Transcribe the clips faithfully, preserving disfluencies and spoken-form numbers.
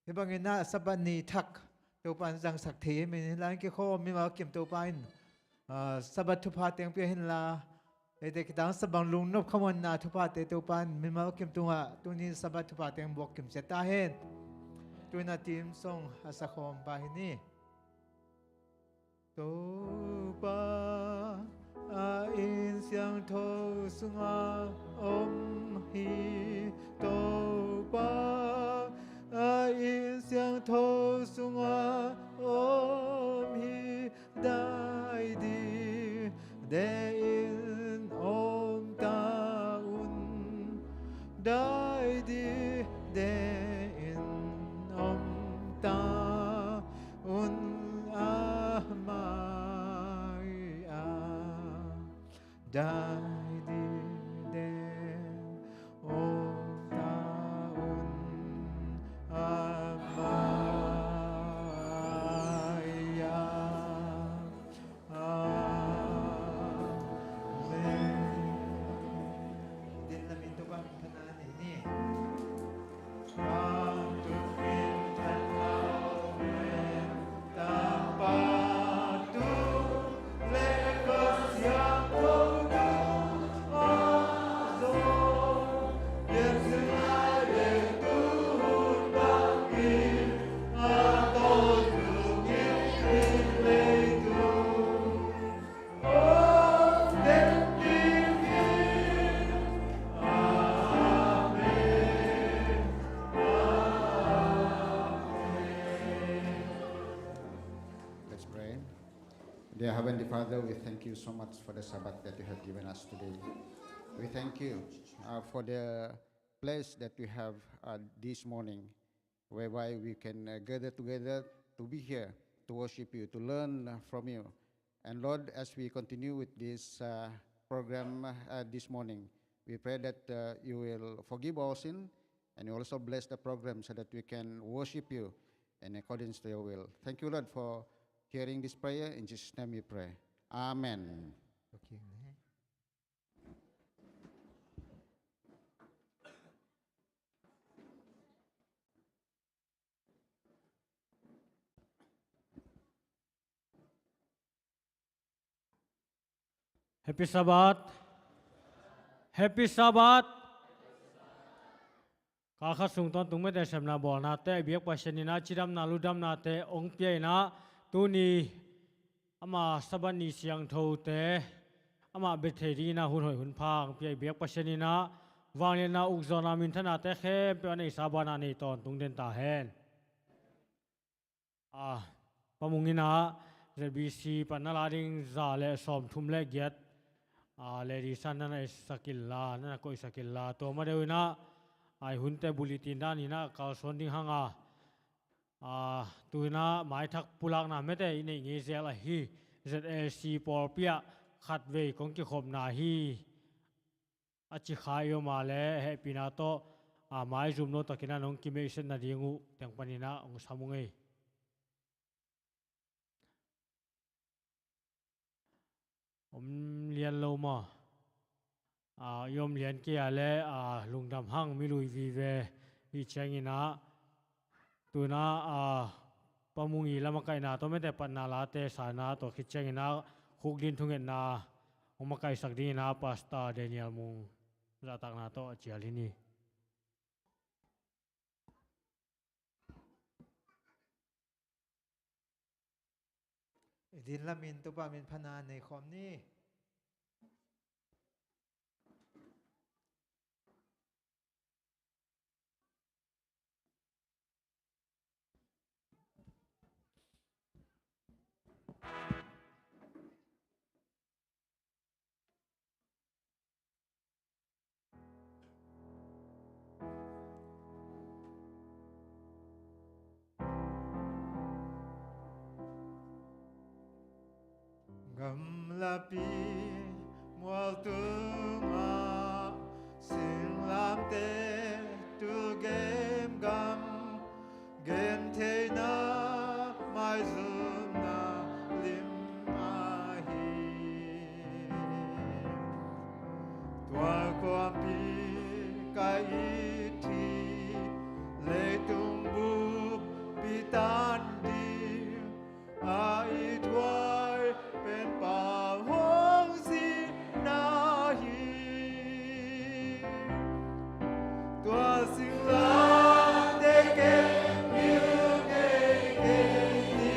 Hih bangin ah Sabbath ni thak Topa in zangsak thei hi. Min hi lai kikhawm mimal kim Topa in, ah, Sabbath thupha teng pia hi inla, eite kiangah Sabbath lungnop khamuanna thuphate Topa in mimal kim tungah tuni Sabbath thupha teng buak kim ciat ta hen. Tu-in ah team song a sakhawm pa hi ni. Topa a inn siangtho sungah om hi. Topa a inn siangtho sungah om hi. Dai dide in om ta un. Dai dide in om ta un. A mai-ah dai dide om ta un. A mai-ah. Amen. Din lamin Topa min phatna nei ni. Let's pray. Dear Heavenly Father, we thank you so much for the Sabbath that you have given us today. We thank you, uh, for the place that we have, uh, this morning, whereby we can, uh, gather together to be here, to worship you, to learn, uh, from you. And Lord, as we continue with this, uh, program, uh, this morning, we pray that, uh, you will forgive our sin and you also bless the program so that we can worship you in accordance to your will. Thank you, Lord, for hearing this prayer. In Jesus' name we pray. Amen. Happy Sabbath. Happy Sabbath. Kal khat sung tawntung mite sepna bawlnate, biak Pasian in ah cidamna lungdamnate hong pia in ah, tuni ama Sabbath ni siangthote amah bia thei dingin ah hun hoih hun pha hong pia i biak Pasian in ah, vangliatna, ukzawhna, minthanna te khempeuh a neihsa banah nei tawntung den ta hen. Ah, Pa Mung in ah Z B C pan na la ding za le sawmthum le giat, ah, ladies ah na na sak inla, na na koihsak inla, tua ma deuh in ah, ah, i hunte bulletin dan in ah kalsuan ding hang a, ah, tu in ah maithak pulakna mite i neih ngei zel ahi Z L C pawlpi ah khatvei kong kikhopna hi. A ci kha i om a leh hehpihna tawh, a, maizum lo takin ah nong kimeihset nading uh teng panin ah hong sam ung ei. Om lian lo maw? A, i om lian kei a leh, a, lungdam hang, mi lui vive i hih ciangin ah, tu in ah, a, Pa Mung i lamakaihna tawh mite patna late sa in ah, tua khit ciangin ah khukdin thungetna hong makaihsak dingin ah Pastor Daniel Mung zahtakna tawh a cial hi ni. I din lamin Topa min phatna nei khawm ni. Gamlapi mual tungah singlamteh tul gemgam, gentheihna maizumna lim ahi. Tua khuapi ka it hi, leitung bup A i thuai pen pau hong zina hi. Tua singlamteh ken ngilh ngei kei ni.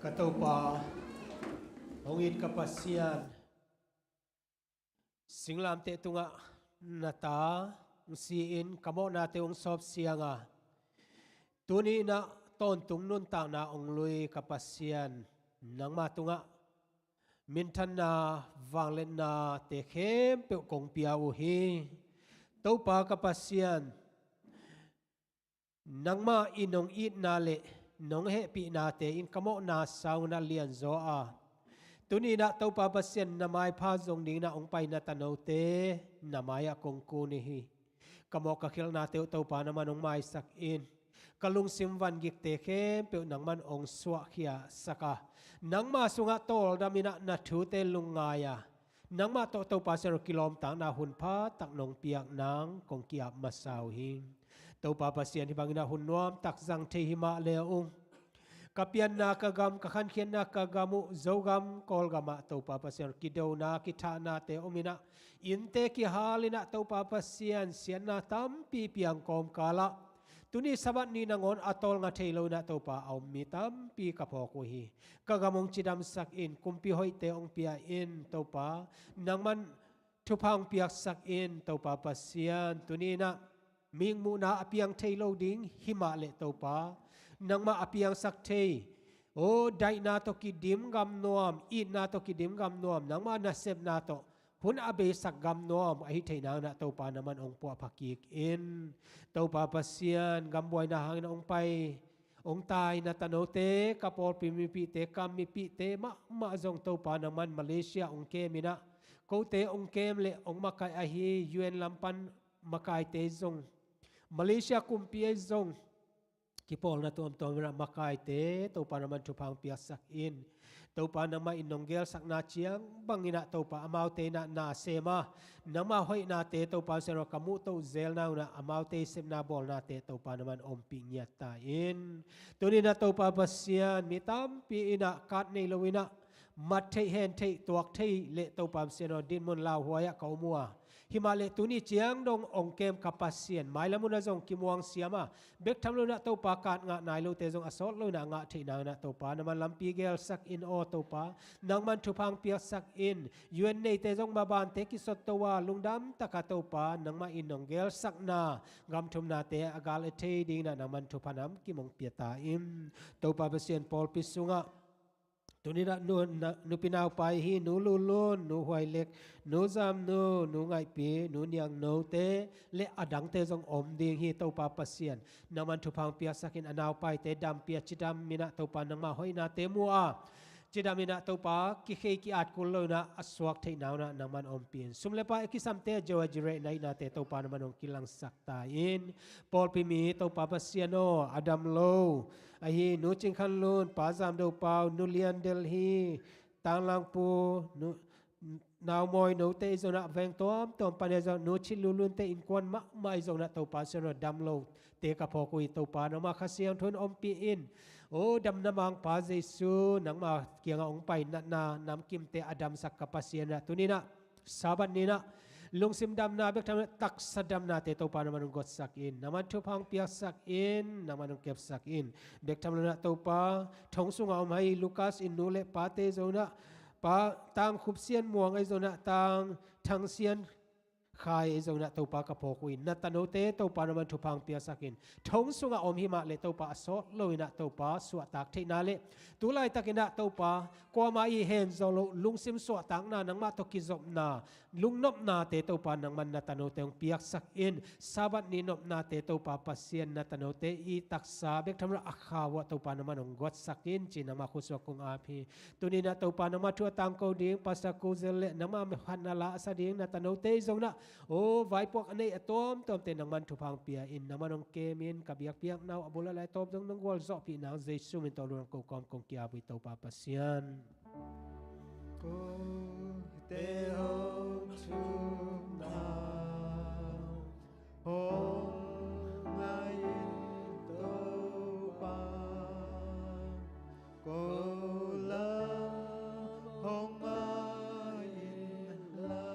Ka Topa, hong it ka Pasian, singlamteh tungah na ta hong si-in ka mawhnate hong sawp siang a, tuni-in ah tawntung nuntakna hong lui ka Pasian, nangma tungah minthanna, vangliatnate khempeuh kong pia uh hi. Topa ka Pasian, nangmah in nong itna le nong hehpihnate in ka mawhna sangun ah lianzaw a, Tuni-in ah Topa Pasian, na maipha zong dingin ah hong pai na tanote na mai-ah kong kun hi. Ka mawh ka khialhnate uh Topa, nangman hong maisak in. Ka lungsim vangikte khempeuh nangman hong suahkhiasak a, nangma sungah tawldam in ah na thute lungngai a, nangmah tawh Topa Pasian aw kilawmtatna hun phatak nong piak nang kong ki-ap masa uh hi. Topa Pasian, hih bangin ah hun nuamtak zang thei hi mah le ung, ka pianna ka gam, ka khankhiatna ka gam uh, Zogam, Kawlgam ah Topa Pasian aw kidona kithahnate om in ah, innte kihal in ah Topa Pasian, siatna tampi piang kawmkal ah tuni Sabbath ni nangawn a tawlnga thei lo in ah Topa a om mi tampi ka phawk uh hi. Ka gam hong cidamsak in, kumpi hoihte hong pia in Topa, nangman thupha hong piaksak in Topa Pasian. Tuni-in ah mihing muhna a piang thei lo ding hi mah leh Topa, nangmah a piangsak thei, aw, daihna tawh kidim gam nuam, itna tawh kidim gam nuam, nangmah nasepna tawh hun a beisak gam nuam ahi theih nangin ah Topa, nangman hong puahpha kik in. Topa Pasian, gambuaina hangin hong pai, hong tai na tanote, ka pawlpi mipihte, ka mipihte mahmah zong Topa, nangman Malaysia hong kem in ah, kote hong kem le hong makaih ahi U N lam pan makaite zong, Malaysia kumpi ahi zong, kipawlna tuamtuam in ah makaite Topa, nangman thupha hong piaksak in. Topa, nangmah in nong gelsakna ciang bangin ah Topa, amaute in ah na sem a, nangmah hoihnate Topa Pasian aw ka muh to zelna un ah, amaute i sepna bawlnate Topa, nangman ompih ngiat ta in. Tuni-in ah Topa Pasian, mi tampi in ah kat nei lo in ah mat theih, hen theih, tuak theih le Topa Pasian aw dinmun lauhuai ah ka om uh a, hi mah leh tuni ciang dong hong kem ka Pasian, mailam hun ah zong kimuang siam a, bek tham lo in ah Topa, kat ngah nai lote zong a sawt lo in ah ngah theih nangin ah Topa, nangman lampi gelsak in aw Topa, nangman thupha hong piaksak in. U N neite zong mabante kisot to a, lungdam tak a Topa, nangmah in nong gelsakna gam thumnate a gal a thei dingin ah nangman thupha namkim hong pia ta in. Topa Pasian, pawlpi sungah tuni-in ah nu, na, nupi naupa ahi Nu Lulun, Nu Huailek, Nu Zamnu, Nu Ngaihpi, Nu Niangnote le a dangte zong om ding hi. Topa Pasian, nangman thupha hong piaksak in. A naupaite dampi a cidam in ah Topa, nangmah hoihnate mu a, cidam in ah Topa, kikhei ki-at kul lo in ah a suak theih nangin ah nangman ompih in. Sum le pai a kisamte, Jehovah Jireh na hihnate Topa, nangman hong kilangsak ta in. Pawlpi mi Topa Pasian aw, a dam lo ahi Nu Cing Khan Lun, Pa Zam Do Pau, Nu Lian Delhi, Tang Lang Pu, Nu, Nau Mawi, note i zong ah veng tuamtuam pan i zong Nu Cin Lu Lunte innkuan mahmah i zong ah Topa Pasian aw, dam lote ka phawk uh hi. Topa, nangmah Kha Siangtho in ompih in. Aw, damna Mangpa Jesu, nangmah kiangah hong pai natna namkimte a damsak ka Pasian ah, tuni-in ah Sabbath ni-in ah lungsim damna, bek tham lo in ah taksa damnate Topa, nangman hong gotsak in, nangman thupha hong piaksak in, nangman hong kepsak in. Bek tham lo in ah Topa, thong sungah om ahi Lukas in nu le pate zong ah, Pa Tang Khup Sian Muang ahi zong ah, Tang Thang Sian Khai ahi zong ah Topa, ka phawk uh in, na tanote Topa, nangman thupha hong piaksak in. Thong sungah om hi mah leh Topa, a sawt lo in ah Topa, suahtak theihna le tu laitakin ah Topa, kuamah i hen zo loh lungsim suahtakna, nangmah tawh kizopna, lungnopnate Topa, nangman na tanote hong piaksak in. Sabbath ni nopnate Topa Pasian, na tanote i taksa bek tham lo in ah a khau ah Topa, nangman hong gotsak in, ci-in nangmah khut sungah kong ap hi. Tuni-in ah Topa, nangmah thu a tangko ding Pastor Kuzel le nangmah phatna la a sa ding na tanote i zong ah, aw, vaipuak a neih a tuamtuamte nangman thupha hong pia in, nangman hong kem in. Ka biakpiakna uh a bul a lai tawp zong nong gualzawhpih nang Jesu min tawh lungnopna ko kawm kong ki-ap uh hi, Topa Pasian. Kote hong thumna hong ngai in Topa, ko lam hong ngai in la,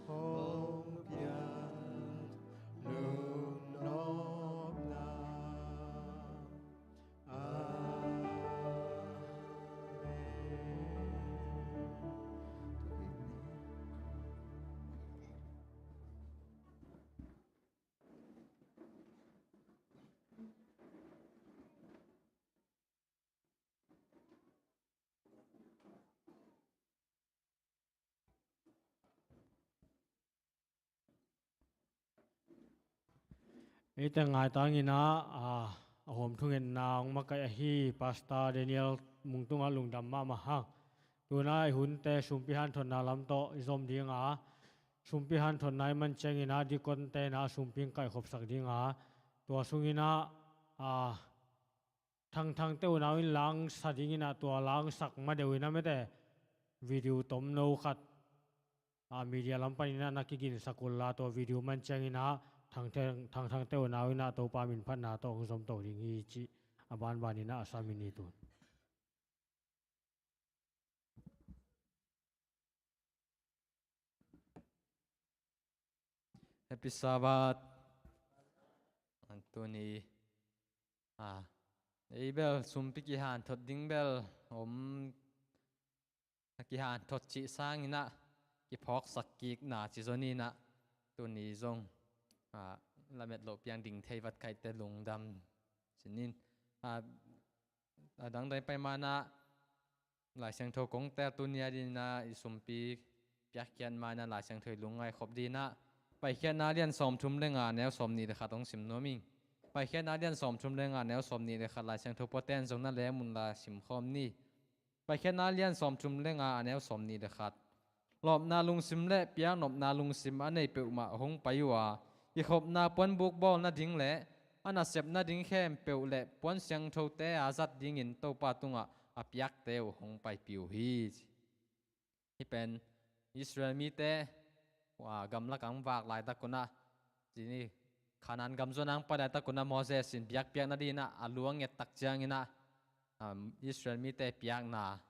hong piak lungnopna. Amen. Eite ngaitang in ah, ah, a hawm thungetna hong makaih ahi Pastor Daniel Mungtung ah lungdam mahmah hang. Tuna i hunte sumpi hanthotna lam tawh i zom ding a, sumpi hanthotna i man ciangin ah deacon-te in ah sumpi hong kaihkhopsak ding a, tua sungin ah, a, Thangthangte unau in langsa dingin ah tua langsak ma deuh in ah mete video tomno khat, a, media lam panin ah na kiginsak un la, tua video man ciangin ah Thangthang, Thangthangte unau in ah Topa min phatna tawh hong zom to ding hi cih a banbanin ah a sam in i tun. Happy Sabbath. Tuni, a, ei bel sumpi kihanthot ding bel om, a kihanthot cih sangin ah kiphawksak kikna ci zon in ah, tuni zong, a, lamet loh piang ding thei vat khaite lungdam ci-in, a, a dangdang pai manah Lai Siangtho kong tel tuni a dingin ah i sumpi piakkhiat manah Lai Siangtho i lungngaih khop dingin ah Paikhiatna lian sawmthum le nga neu sawmnih le khat hong sim nuam ing. Paikhiatna lian sawmthum le nga neu sawmnih le khat Lai Siangtho puaten zong na lem un la simkhawm ni. Paikhiatna lian sawmthum le nga a neu sawmnih le khat. Lawpna lungsim le piaknopna lungsim a nei peuhmah hong pai uh a, kikhopna puanbuk bawl nading le a nasep nading khempeuh le puan siangthote a zat dingin Topa tungah a piakte uh hong paipih uh hi. Hih pen Israel mite, a, gamlak ah hong vak laitak un ah, ci ni, Kanaan gam zuan ah hong pai laitak un ah Moses in biakpiak nadingin ah a lu a nget tak ciangin ah, a, Israel mite piakna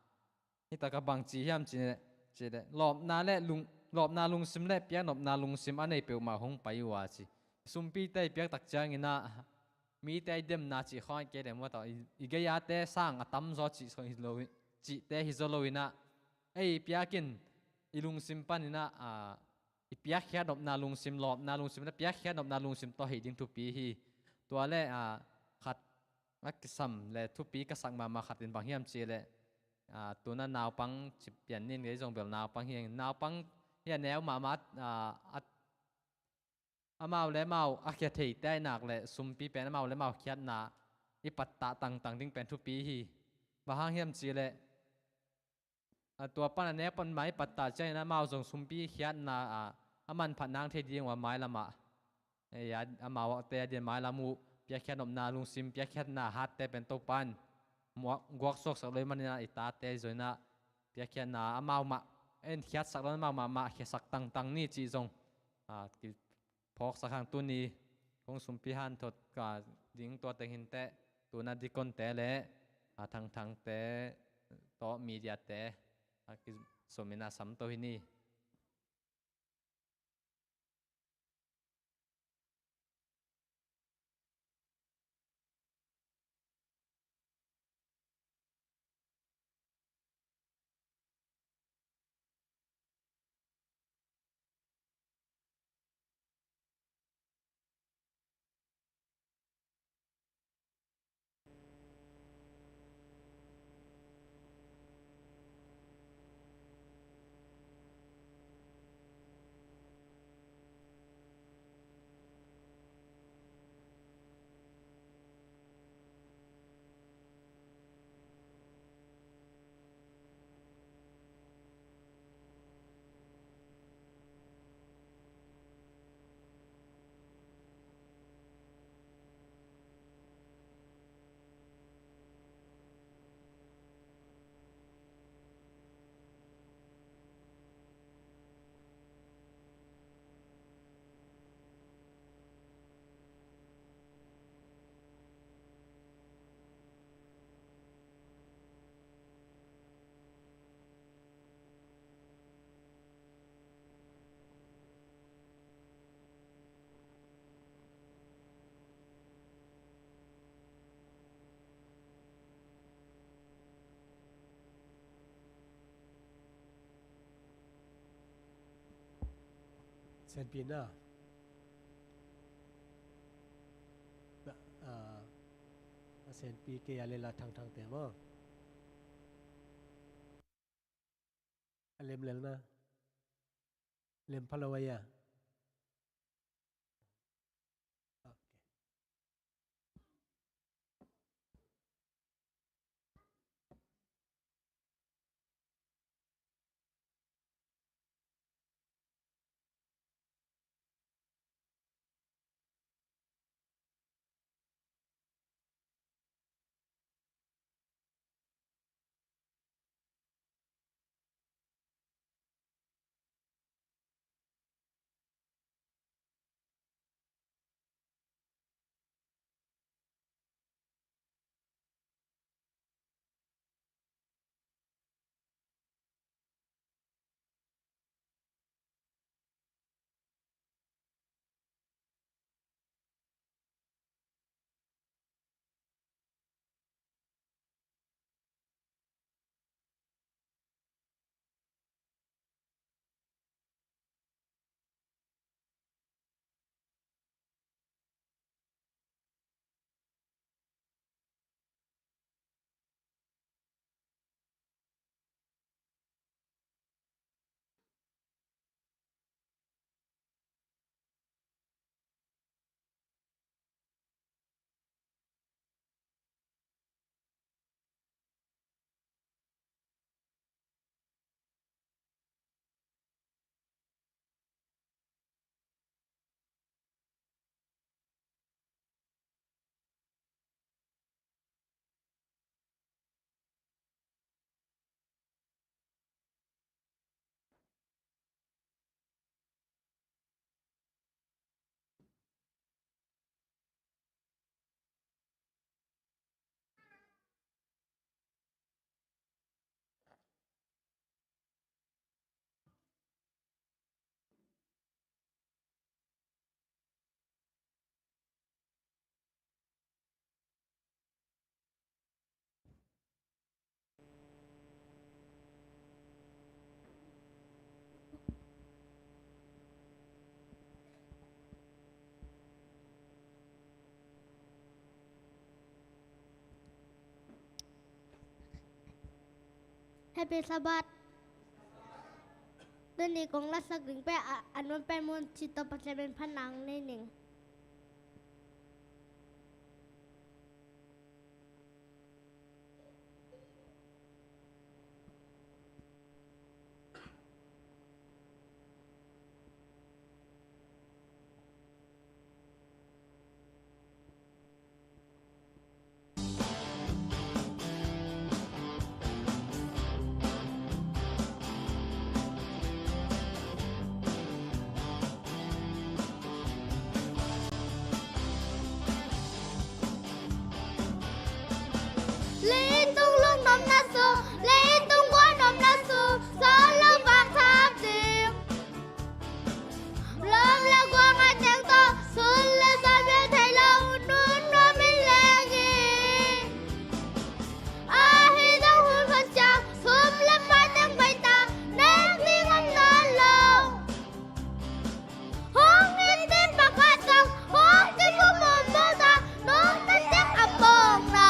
hi tak a bang ci hiam cih leh, cih leh lawpna le lung, lawpna lungsim le piaknopna lungsim a nei peuhmah hong pai uh a ci. Sumpite i piak tak ciangin ah mite i demna cih khawng a kei leh maw tawh i, i gei-ate sang a tamzaw cih khawng hi lo, cihte hi zaw lo in ah, ei i piak in i lungsim panin ah, a, i piakkhiat nopna lungsim, lawpna lungsim le piakkhiat nopna lungsim tawh hi ding thupi hi. Tua le, a, khat a kisam le thupi ka sak mahmah khat in bang hiam cih leh, a, tuna naupang ci pian ning, kei zong bel naupang hi ing. Naupang hi a neu mahmah, a, a, amau le amau a khia theite ahih nak leh sumpi pen amau le amau khiatna i pattah tangtang ding pen thupi hi. Bang hang hiam cih leh, a, tua pan a neu pan mah i pattah ciangin amau zong sumpi khiatna, a, a manphat nang thei ding uh a mailam ah, ei, a, amau te a dingin mailam uh piakkhiat nopna lungsim, piakkhiatna hatte pen Topa in muak, guak suaksak lo ahih manin ah i tate zong in ah piakkhiatna amau mah en khiatsak lo, amau mahmah khiasak tangtang ni cih zong, a, ki phawksak hang. Tuni kong sumpi hanthot ka ding tua teng hi inteh, tuna deacon-te le, a, Thangthangte tawh media-te a kizom in a sam to hi ni. Senpi na. Na, a, a senpi kei a le la Thangthangte maw. A lem lel na. Lem pha lo a ia. Ok. Happy Sabbath. Tuni kong lasak ding pen a, a nuam pen mun ci tawh Pasian min phatna nei ning. Leitung lungnuamna sung, leitung gualnuamna sung, sawt lo vak thak ding. Lawm le gual ngah teng tawh, sun le zan bel thei lo, nunnuam in leng in. Ahi zong hun pha ciang, sum le pai teng pai ta, nek ding om nawn lo. Hong it ding pakhat zong, hong kikum om lo ta, nuntak teng a pawkna.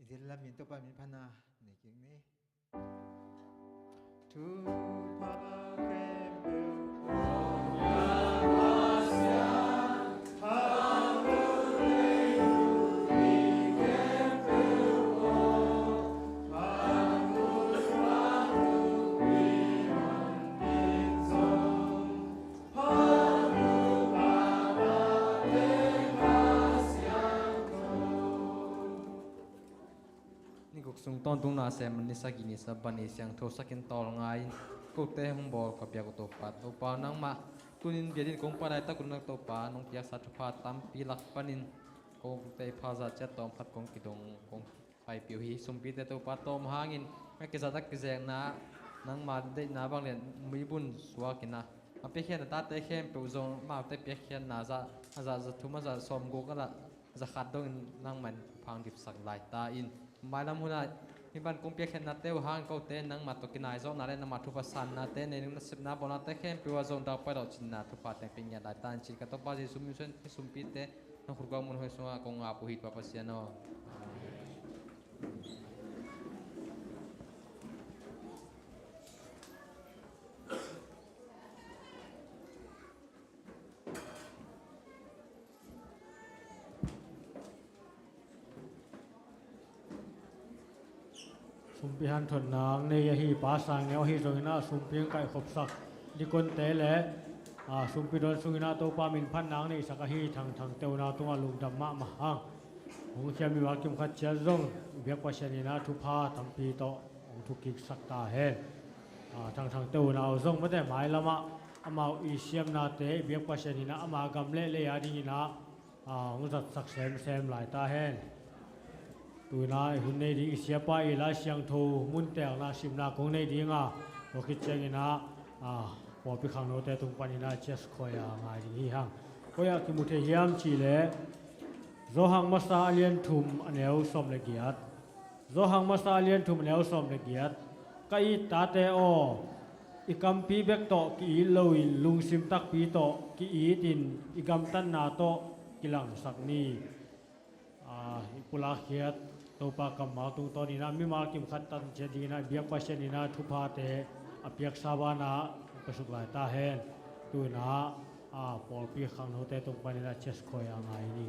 Dil lamin Topa min phan na nei kik ni. Ni guk sung tawntungna sem, ni sagih ni Sabbath ni siangtho sakin tawlnga-in kote hong bawl ka biak uh Topa, Topa nangmah tunin biakinn kong pai laitak un na Topa nong piaksa thupha tampi lak panin kote pha zah ciat tawm khat kong kidong kong paipih uh hi. Sumpite Topa tawm hangin a kizat a kizekna nangma deihna bang le muibun suakin a piakkhiatna tate khempeuh zong amaute piakkhiatna zah a zah za thum a zah sawmguk a zah za khat dongin nangman phang dipsak lai ta in. Mailam hunah hih bang kong piakkhiatnate uh hang kote nangmah tawh kinai zawkna le nangmah thupha sannate nei ding nasepna bawlnate khempeuh ah zong dau pai lo cinna thupha teng pia ngiat lai ta in ci ka Topa Jesuh min suang sumpite na khutkuang mun hoih sungah kong ap uh hi Topa Pasian aw. Sumpi hanthotna ang nei ahi Pa Sang Neu ahi zongin ah sumpi ang kaihkhopsak dikonte le, ah, sumpi don sungin ah Topa min phatna ang neisak ahi Thangthang te unau tungah lungdam mahmah ang. Hong khiam mimal kim khat ciat zong biak Pasian in ah thupha tampi tawh hong thukiksak ta hen. Ah, Thangthang te unau zong mate mailamah amau i siamnate biak Pasian in ah ama gam le lei a dingin ah, ah, hong zatsak semsem lai ta hen. Tuina i hun nei ding i siapa i Lai Siangtho mun telna simna kong nei dinga, tua khit ciangin ah, ah, pawlpi khangnote tung panin ah chest khuai a ngai ding hi hang. Koi ah kimu thei hiam cih leh Johan masa a lian thum a neu sawm le giat. Johan masa a lian thum a neu sawm le giat. Ka it tate aw, i kampi bek tawh ki-it loin lungsim takpi tawh ki-itin i gamtatna tawh kilangsak ni. Ah, i pulak khiat Topa kammal tungtawnin ah mimal kim khat tan ciat dingin ah biak Pasian in ah thuphate a piaksa banah ka suk lai ta hen. Tuinah, ah, pawlpi khangnote tung panin ah chest khuai a ngai ni.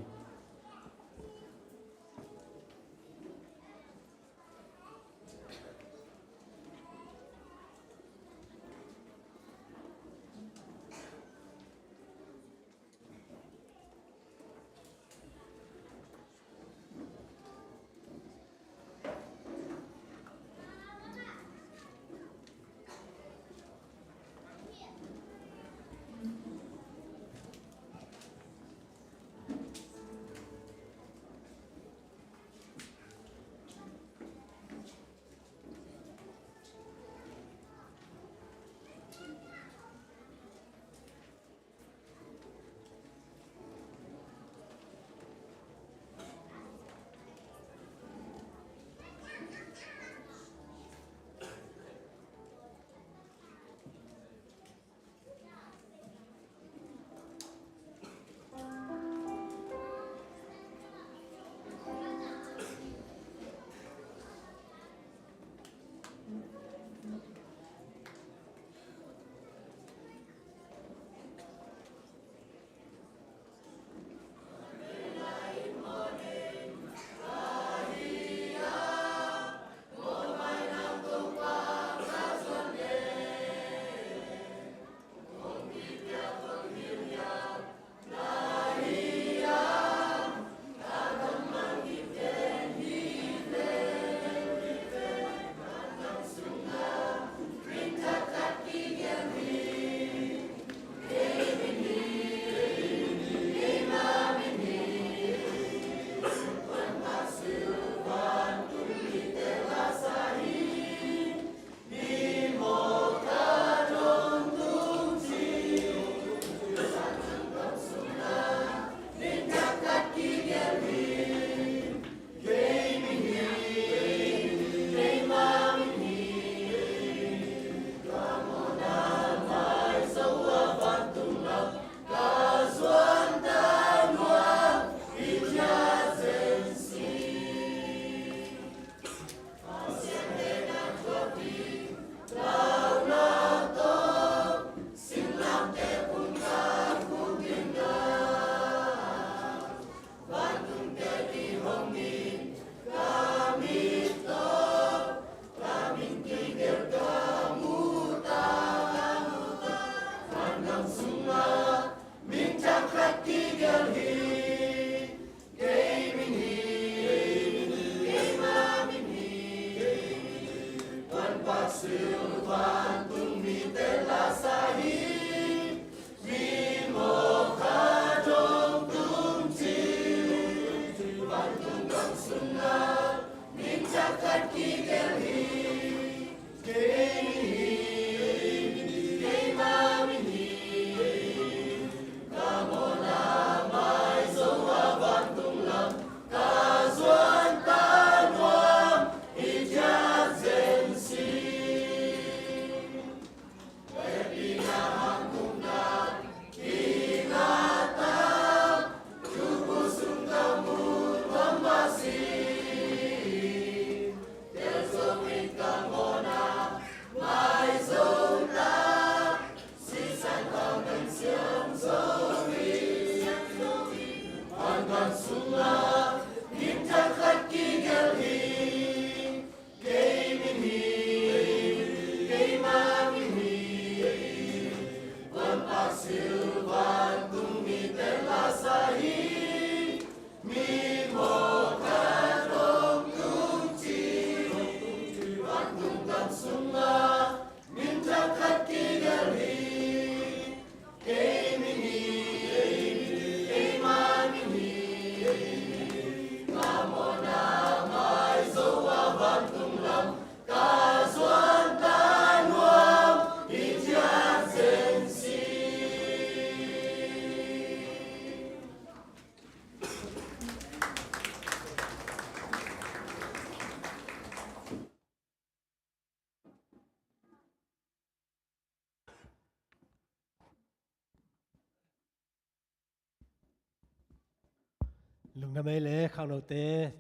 Lungdam ei le khangnote,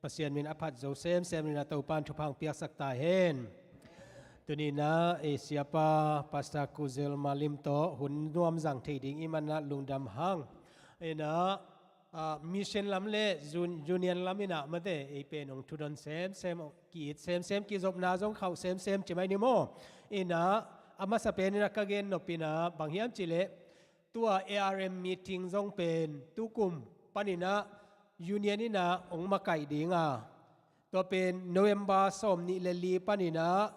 Pasian min a phat zo semsem in a Topan thupha piaksak ta hen. Tuni in a, eh, Siapa Pastor Kuzel Malim tawh hun nuam zang thei ding i hih man a lungdam hang. In a, ah, mission lam le jun-, union lam in a mate, ei pen hong thudon semsem, ki-it semsem, kizopna zong khauh semsem ci mai ni maw. In a, a masa pen in a ka gen nop in a, bang hiam cih leh, tua A R M meeting zong pen tukum panin a union in a hong makaih ding a, tua pen November sawm nih le li panin a,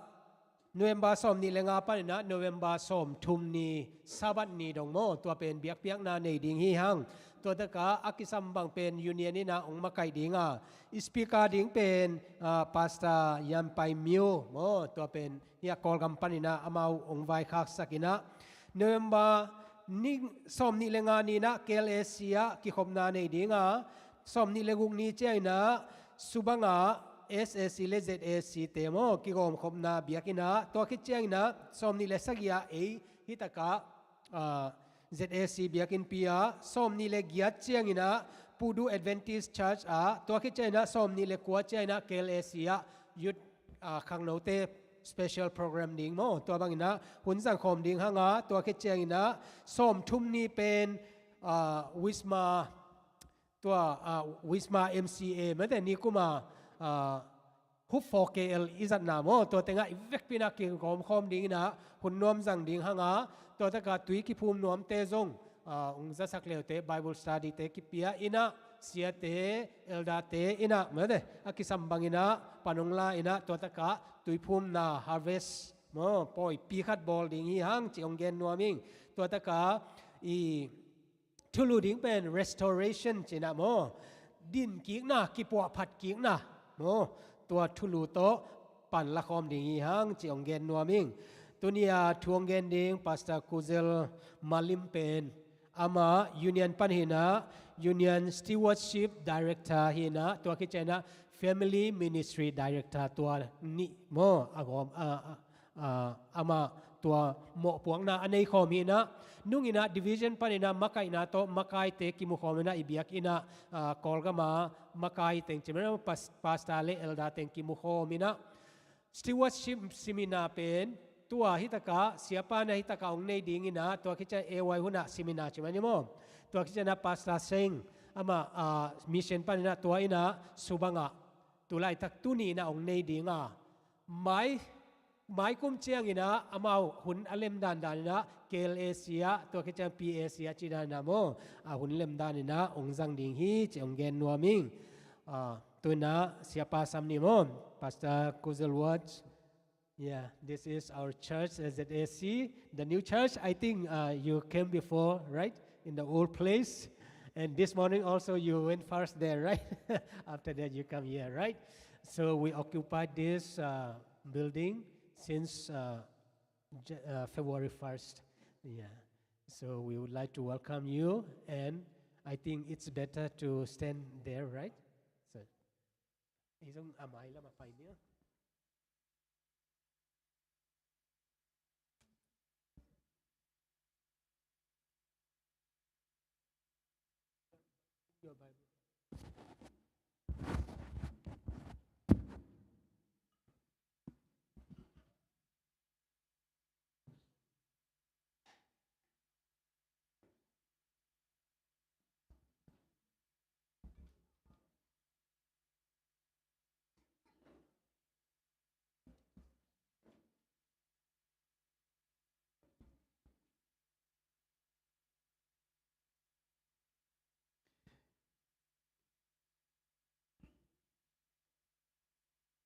November sawm nih le nga panin a November sawm thum ni Sabbath ni dong maw, tua pen biakpiakna nei ding hi hang. Tua tak a a kisam bang pen union in a hong makaih ding a, speaker ding pen, ah, Pastor Yan Pai Myo maw, tua pen hih a Kawlgam panin a amau hong vaikhaksak in a, November ni sawm nih le nga ni in a K L A C ah kikhopna nei ding a, sawm nih le guk ni ciangin a Subang ah S A C le Z A C te maw kigawmkhopna biakinn ah, tua khit ciangin a sawm nih le sagih ah ei hih tak a, ah, Z A C biakinnpi ah, sawm nih le giat ciangin a Pudu Adventist Church ah, tua khit ciangin a sawm nih le kua ciangin a K L A C ah youth, ah, khangnote special program ding maw, tua bangin a hun zangkhawm ding hang a, tua khit ciangin a sawm thum ni pen, ah, Wisma, tua, ah, Wisma M C A mate nikum a, ah, Hope for K L i zatna maw, tua teng ah i vekpi in a kigawmkhawm ding in a hun nuam zang ding hang a, tua tak a tui kiphum nuamte zong, ah, hong zasak leute Bible study te kipia in a, siate, elder te in a mate a kisam bangin a pan hong la in a, tua tak a tuiphumna harvest maw, pawipi khat bawl ding hi hang ci hong gen nuam ing. Tua tak a i thulu ding pen restoration ci in a maw, din kikna, kipuahphat kikna maw, tua thulu tawh pan lakhawm ding hi hang ci hong gen nuam ing. Tuni a thu hong gen ding Pastor Kuzel Malim pen, amah union pan hi in a, Union Stewardship Director hi in a, tua khit ciangin a Family Ministry Director, tua nih maw a gawm, a, a, ah, amah tua mawhpuakna a nei khawm hi in a, nung in a division panin a makaihna tawh makaite kimu khawm in a i biakinn ah, ah, Kawlgam a makai teng ci mai ni maw, pas-, pastor le elder teng kimu khawm in a, stewardship seminar pen tua hih tak a, siapa in a hih tak a hong nei ding in a, tua khit ciang A Y hun ah seminar ci mai ni maw, tua khit ciang a Pastor Seng, amah, ah, mission panin a tua in a Subang ah tu laitak tuni in a hong nei ding a, mai mai kum ciangin a amau hun a lem dandan in a K L A C ah, tua khit ciang P A C ah ci dan in a maw, a hun lem dan in a hong zang ding hi ci hong gen nuam ing. Ah, tu in a siapa sam ni maw, Pastor Kuzel Watch. Yeah, this is our church, uh, Z A C, the new church. I think, uh, you came before, right, in the old place. And this morning also you went first there, right? After that you come here, right? So we occupied this, uh, building since, uh, Ja-, uh, February first. Yeah. So we would like to welcome you, and I think it's better to stand there, right? So, ei zong a mai lam ah pai ni a.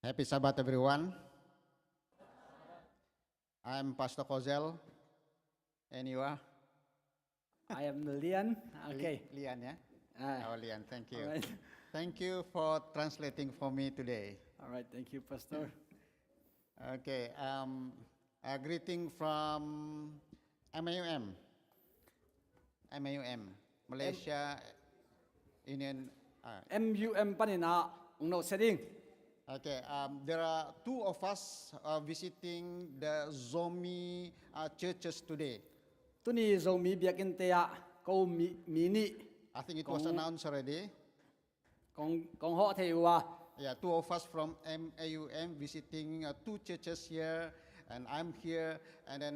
Happy Sabbath, everyone. I'm Pastor Kozel. And you are? I am Lian. Okay. Li-, Lian, yeah? Ah. Oh, Lian, thank you. All right. Thank you for translating for me today. All right, thank you, Pastor. Okay, um, a greeting from M A U M. M A U M, Malaysia Union, ah. M U M panin a hong nawhsiat ing. Okay, um, there are two of us, uh, visiting the Zomi, uh, churches today. Tuni Zomi biakinnte ah ko mi, mi nih. I think it was announced already. Kong, kong hawh thei uh a. Yeah, two of us from M A U M visiting uh, two churches here, and I'm here, and then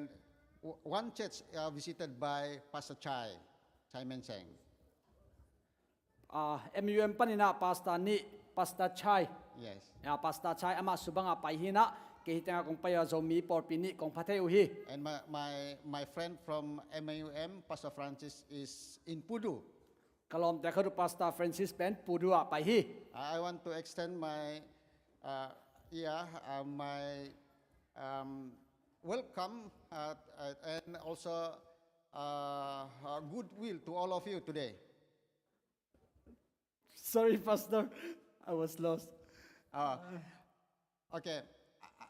w- one church uh, visited by Pastor Chai, Chai Menseng. Ah, M U M panin ah Pastor nih, Pastor Chai. Yes. Ya, Pastor Chai amah subang ah pai hi in ah, kei hi teng ah kong pai uh a, Zomi pawlpi nih kong pha thei uh hi. And my, my, my friend from M A U M, Pastor Francis, is in Pudu. Ka lawmte khat uh Pastor Francis pen Pudu ah pai hi. I want to extend my, uh, yeah, uh, my um, welcome uh, uh, and also uh, uh, goodwill to all of you today. Sorry, Pastor. I was lost. Uh, okay.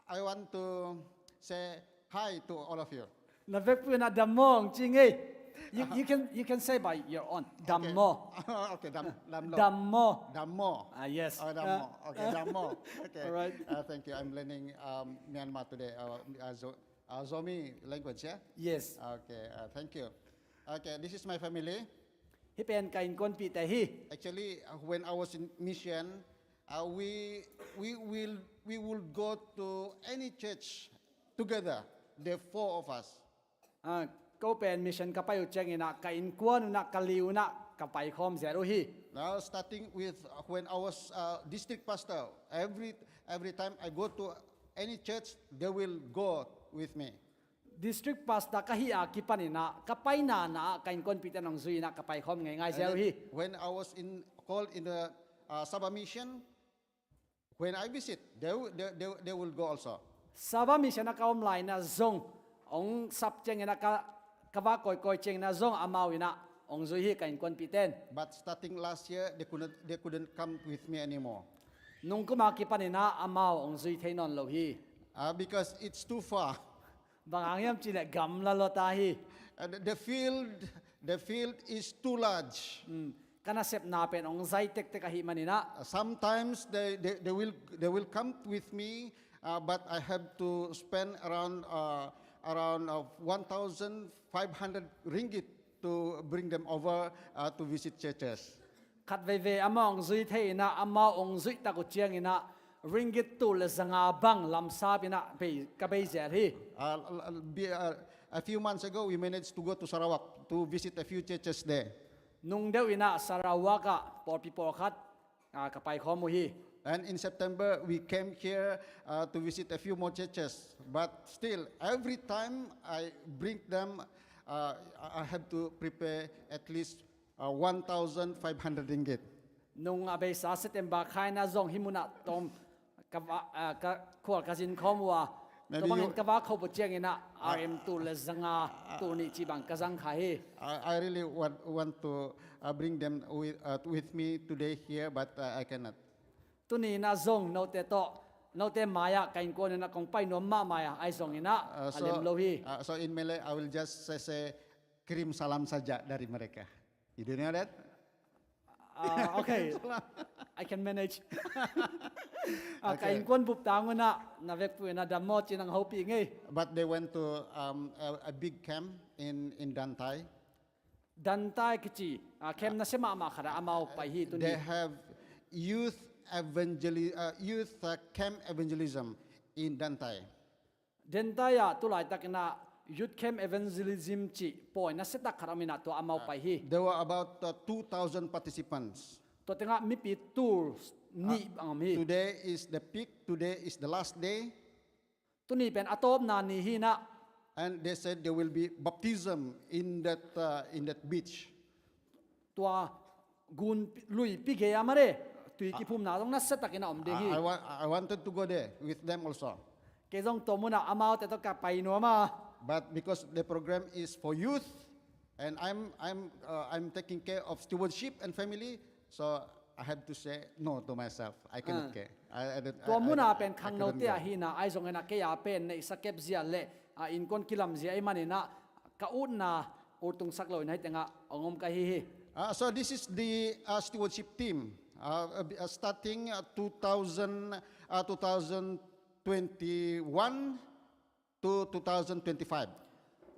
I, I want to say hi to all of you. Na vekpi un ah dam maw hong ci ing ei. You, you can, you can say by your own. Dam maw. Okay, dam, dam lo. Dam maw. Dam maw. Ah, yes. Oh, dam maw. Okay, dam maw. Okay. All right. Uh, thank you. I'm learning um, Myanmar today. Uh, uh, Zo- uh, Zomi language, yeah? Yes. Okay, uh, thank you. Okay, this is my family. Hih pen ka innkuanpihte hi. Actually, uh, when I was in mission, uh, we, we, will, we will go to any church together, the four of us. Ah, ko pen mission ka pai uh ciangin ah, ka innkuan un ah, ka li un ah, ka paikhawm zel uh hi. Now, starting with uh, when I was uh, district pastor, every, every time I go to any church, they will go with me. District pastor ka hih a kipanin ah, ka paina na ah, ka innkuanpihte in hong zui in ah, ka paikhawm ngeingai zel uh hi. And then when I was in, called in the uh, Sabah mission, when I visit, they, will- they, they, they will go also. Sabah mission ah ka om lai in ah zong, hong sap ciangin ah ka, ka va kawikawi ciangin ah zong amau in ah hong zui hi, ka innkuanpihte in. But starting last year, they couldn't, they couldn't come with me anymore. Nung kum a kipanin ah amau hong zui thei nawn lo hi. Uh, because it's too far. Bang hang hiam cih leh gamla lua ta hi. Uh, the, the field, the field is too large. Ka nasepna pen hong zai tektek ahih manin ah. Uh, sometimes they, they, they, will, they will come with me, uh, but I have to spend around, uh, around uh, one thousand five hundred ringgit to bring them over uh, to visit churches. Khat veivei amah hong zui thei in ah, amau hong zuih tak uh ciangin ah, ringgit tul le zanga bang lamsap in ah bei, ka bei zel hi. Uh, l- l- be- uh, a few months ago, we managed to go to Sarawak to visit a few churches there. Nung deuh in ah Sarawak ah pawlpi pawlkhat ah, ka paikhawm uh hi. And in September, we came here uh, to visit a few more churches. But still, every time I bring them, uh, I I have to prepare at least uh, one thousand five hundred ringgit. Nung a beisa September kha in ah zong hih mun ah tawm ka va- ah, ka khual ka zin khawm uh a. Maybe tua bangin you- ka va khop uh ciangin ah R M tul le zanga, tul nih cih bang ka zang kha hi. I, I really want, want to uh, bring them with, uh, with me today here, but uh, I cannot. Tuni in ah zong note tawh, note mai-ah ka innkuan in ah kong pai nuam mahmah a, ahi zongin ah Uh, a so, lem lo hi. Uh, so in Malay, I will just say, say kirim salam saja dari mereka. You do know that? Ah, okay. I can manage. Ah, ka Okay. Innkuan bup tang un ah, na vekpi un ah dam maw ci-in hong hopih ing ei. But they went to um, a, a big camp in, in Dantai. Dantai kici, ah, camp nasia mahmah khat ah amau pai hi tuni. They have youth evangeli- uh, youth uh, camp evangelism in Dantai. Dantai ah tu laitakin ah youth camp evangelism cih pawi nasia tak khat om in ah tua amau pai hi. There were about uh, two thousand participants. Tua teng ah mipi tul nih bang om hi. Today is the peak, today is the last day. Tuni pen a tawpna ni hi in ah. And they said there will be baptism in that, uh, in that beach. Tua gun luipi gei ah mah le tui kiphumna zong nasia takin a om ding hi. I, I, wa- I wanted to go there with them also. Kei zong tua mun ah amaute tawh ka pai nuam a. But because the program is for youth, and I'm, I'm, uh, I'm taking care of stewardship and family, so I have to say no to myself. I cannot care. I, I don't, I, Tua mun ah pen khangnote ahi in ah, ahi zongin ah kei a pen neihsa kep zia le, ah, innkuan kilam zia ahih manin ah ka utna ur tungsak lo in ah hih teng ah hong om ka hi hi. Uh, so this is the uh, stewardship team. Uh, uh, starting uh, two thousand, uh, two thousand twenty-one to two thousand twenty-five.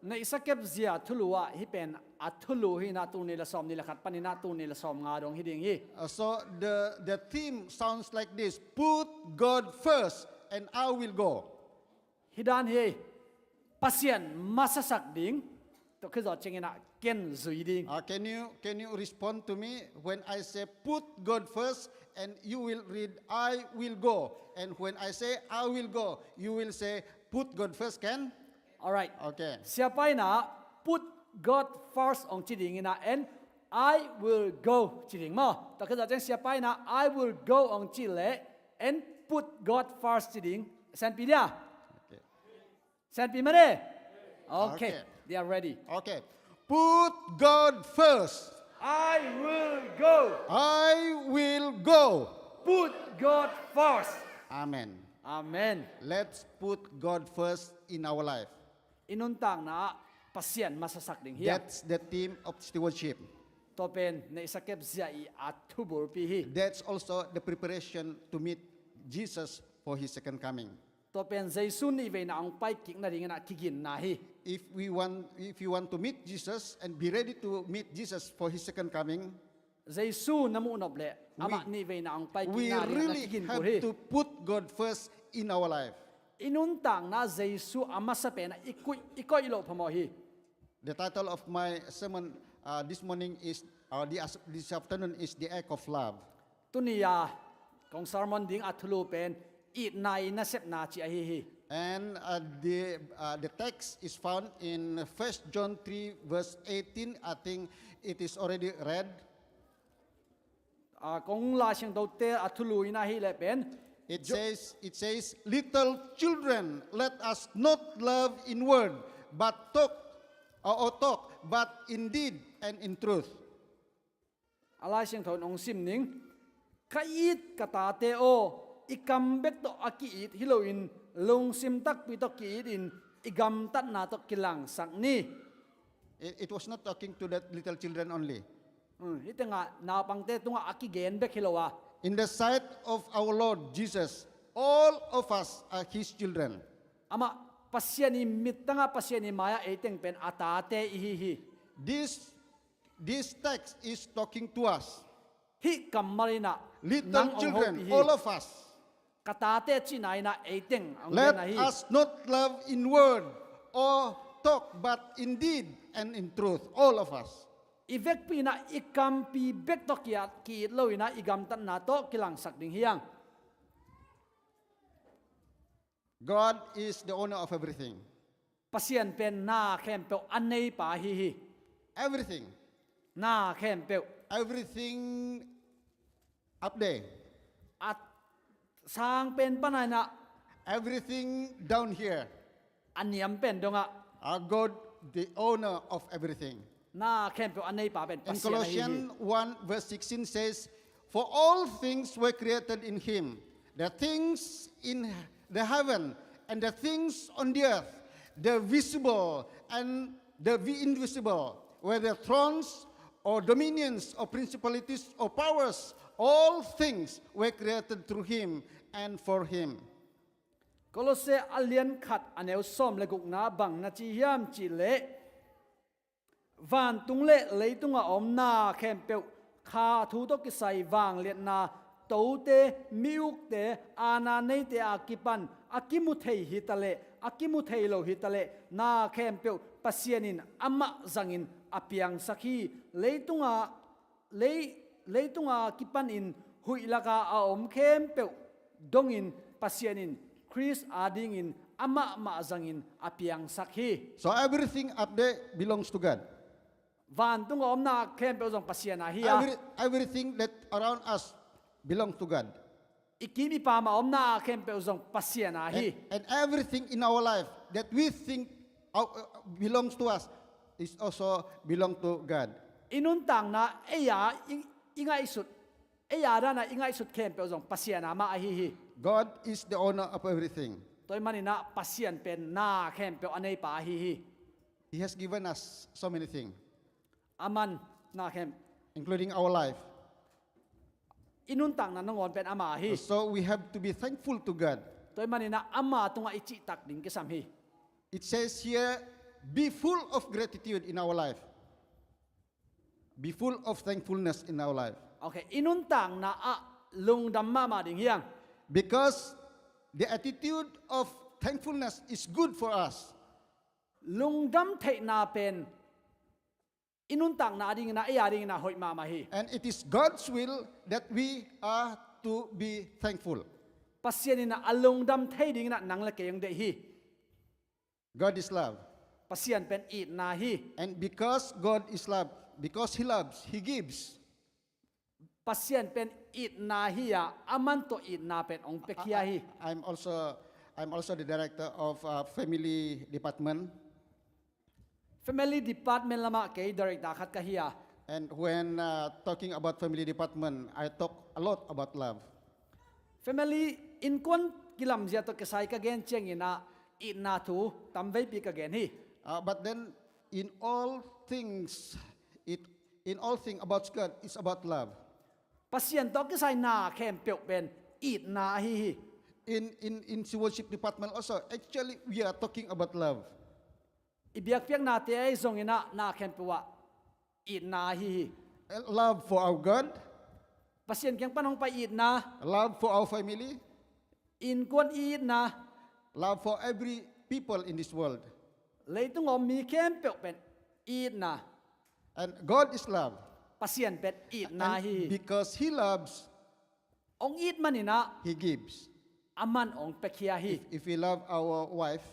Na i sakep zia thulu ah hih pen a thulu hi in ah, tul nih le sawmnih le khat panin ah tul nih le sawmnga dong hi ding hi. Uh, so the, the theme sounds like this: Put God first, and I will go. Hih dan hi, Pasian masasak ding, tua khit zawh ciangin ah ken zui ding. Uh, can you can you respond to me when I say, "Put God first," and you will read, "I will go," and when I say, "I will go," you will say, "Put God first." Can? Alright. Okay. Siapa in ah put God first hong ci ding in ah, and I will go ci ding maw. Tua khit zawh ciang siapa in ah I will go hong ci leh, and put God first ci ding. Sianpi dia? Okay. Sianpi mah de? Okay. Okay. They are ready. Okay. Put God first. I will go. I will go. Put God first. Amen. Amen. Let's put God first in our life. I nuntakna ah Pasian masasak ding hi. That's the theme of stewardship. Tua pen na i sakep zia i a thubulpi hi. That's also the preparation to meet Jesus for his second coming. Tua pen Jesu nihveina hong pai kik nadingin ah kiginna hi. If we want, if you want to meet Jesus and be ready to meet Jesus for his second coming, Jesu na muh nop leh amah nihveina hong pai we kik nadingin ah really kigin have kul hi. To put God first in our life. I nuntakna Jesu a masa pen ah i koih, i koih loh phamawh hi. The title of my sermon uh, this morning is, uh, the, this afternoon is The Act of Love. Tuni a kong sermon ding a thulu pen itna i nasepna ci ahi hi. And uh, the, uh, the text is found in First John three verse eighteen. I think it is already read. Ah, kong Lai Siangthote a thulu in ahi leh pen It says, it says, "Little children, let us not love in word, but talk, or, or talk, but in deed and in truth." A Lai Siangtho in hong sim ning. Ka it ka tate aw, i kam bek tawh a ki-it hi loin lungsim takpi tawh ki-itin i gamtatna tawh kilangsak ni. It, it was not talking to the little children only. Hmm, hih tengah naupangte tungah a kigen bek hi lo a. In the sight of our Lord Jesus, all of us are his children. Amah Pasian i mittangah, Pasian i mai-ah ei teng pen a tate i hi hi. This, this text is talking to us. Hih kammal in ah Little nang hong children, hopih hi. All of us. Ka tate cihna in ah ei teng hong Let genna hi. Us not love in word or talk, but in deed and in truth, all of us. I vekpi in ah i kampi bek tawh ki-at, ki-it lo in ah i gamtatna tawh kilangsak ding hi hang. God is the owner of everything. Pasian pen na khempeuh a neipa hi hi. Everything. Na khempeuh. Everything up there. A sang pen pan ah in ah. Everything down here. A niam pen dongah. Our God, the owner of everything. Na khempeuh a neipa pen In Pasian ahi hi. Colossians one verse sixteen says, "For all things were created in him, the things in the heaven and the things on the earth, the visible and the vi- invisible, whether thrones or dominions or principalities or powers, all things were created through him and for him." Kolosse a lian khat a neu sawm le gukna bang na ci hiam cih leh, vantung le leitunga om na khempeuh, kha thu tawh kisai vangliatna, tote, mi-ukte, aana neite a kipan a kimu thei hi taleh, a kimu thei lo hi taleh, na khempeuh Pasian in amah zangin a piangsak hi. Leitunga lei, leitunga kipanin huih laka a om khempeuh dongin Pasian in Khrist adingin amah mah zangin a piangsak hi. So everything up there belongs to God. Vantunga omna khempeuh zong Pasian a hi a. Every, everything that around us belongs to God. I kim i pam a omna khempeuh zong Pasian a hi. And, and everything in our life that we think uh, belongs to us is also belong to God. I nuntakna ei a i, i ngaihsut, ei a dana i ngaihsut khempeuh zong Pasian a mah ahi hi. God is the owner of everything. Tua ahih manin ah Pasian pen na khempeuh a neipa ahi hi. He has given us so many things, Aman na khem, including our life. I nuntakna nangawn pen ama hi. So we have to be thankful to God. Tua ahih manin ah ama tungah i cihtak ding kisam hi. It says here, be full of gratitude in our life. Be full of thankfulness in our life. Okay, i nuntakna ah lungdam mahmah ding hiang. Because the attitude of thankfulness is good for us. Lungdam theihna pen i nuntakna dingin ah, ei a dingin ah hoih mahmah hi. And it is God's will that we are to be thankful. Pasian in ah a lungdam thei dingin ah nang le kei hong deih hi. God is love. Pasian pen itna hi. And because God is love, because He loves, He gives. Pasian pen itna hi a, aman tawh itna pen hong pia khia hi. I'm also, I'm also the director of uh, family department. Family department lamah kei director khat ka hi a. And when uh, talking about family department, I talk a lot about love. Family, innkuan kilamzia tawh kisai ka gen ciangin ah itna thu tamveipi ka gen hi. Uh, but then, in all things, it in all things about God, it's about love. Pasian tawh kisai na khempeuh pen itna ahi hi. In in in stewardship department also, actually, we are talking about love. I biakpiaknate ahi zongin ah na khempeuh ah itna ahi hi. Uh, love for our God, Pasian kiang pan hong pai itna, love for our family, innkuan itna, love for every people in this world. Leitung om mi khempeuh pen itna. And God is love. Pasian pen itna ahi And hi. Because He loves, Hong it manin ah He gives. aman hong pia khia hi. If, if we love our wife,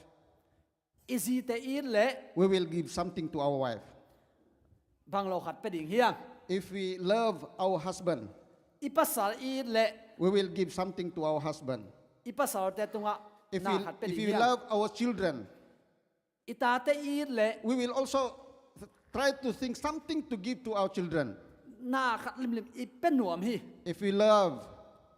I zite it leh we will give something to our wife. bang lo khat pia ding hiang. If we love our husband, I pasal it leh we will give something to our husband. i pasalte tungah If na we, khat pia if ding we hiang. Love our children, I tate it leh we will also try to think something to give to our children. na khat limlim i pia nuam hi. If we love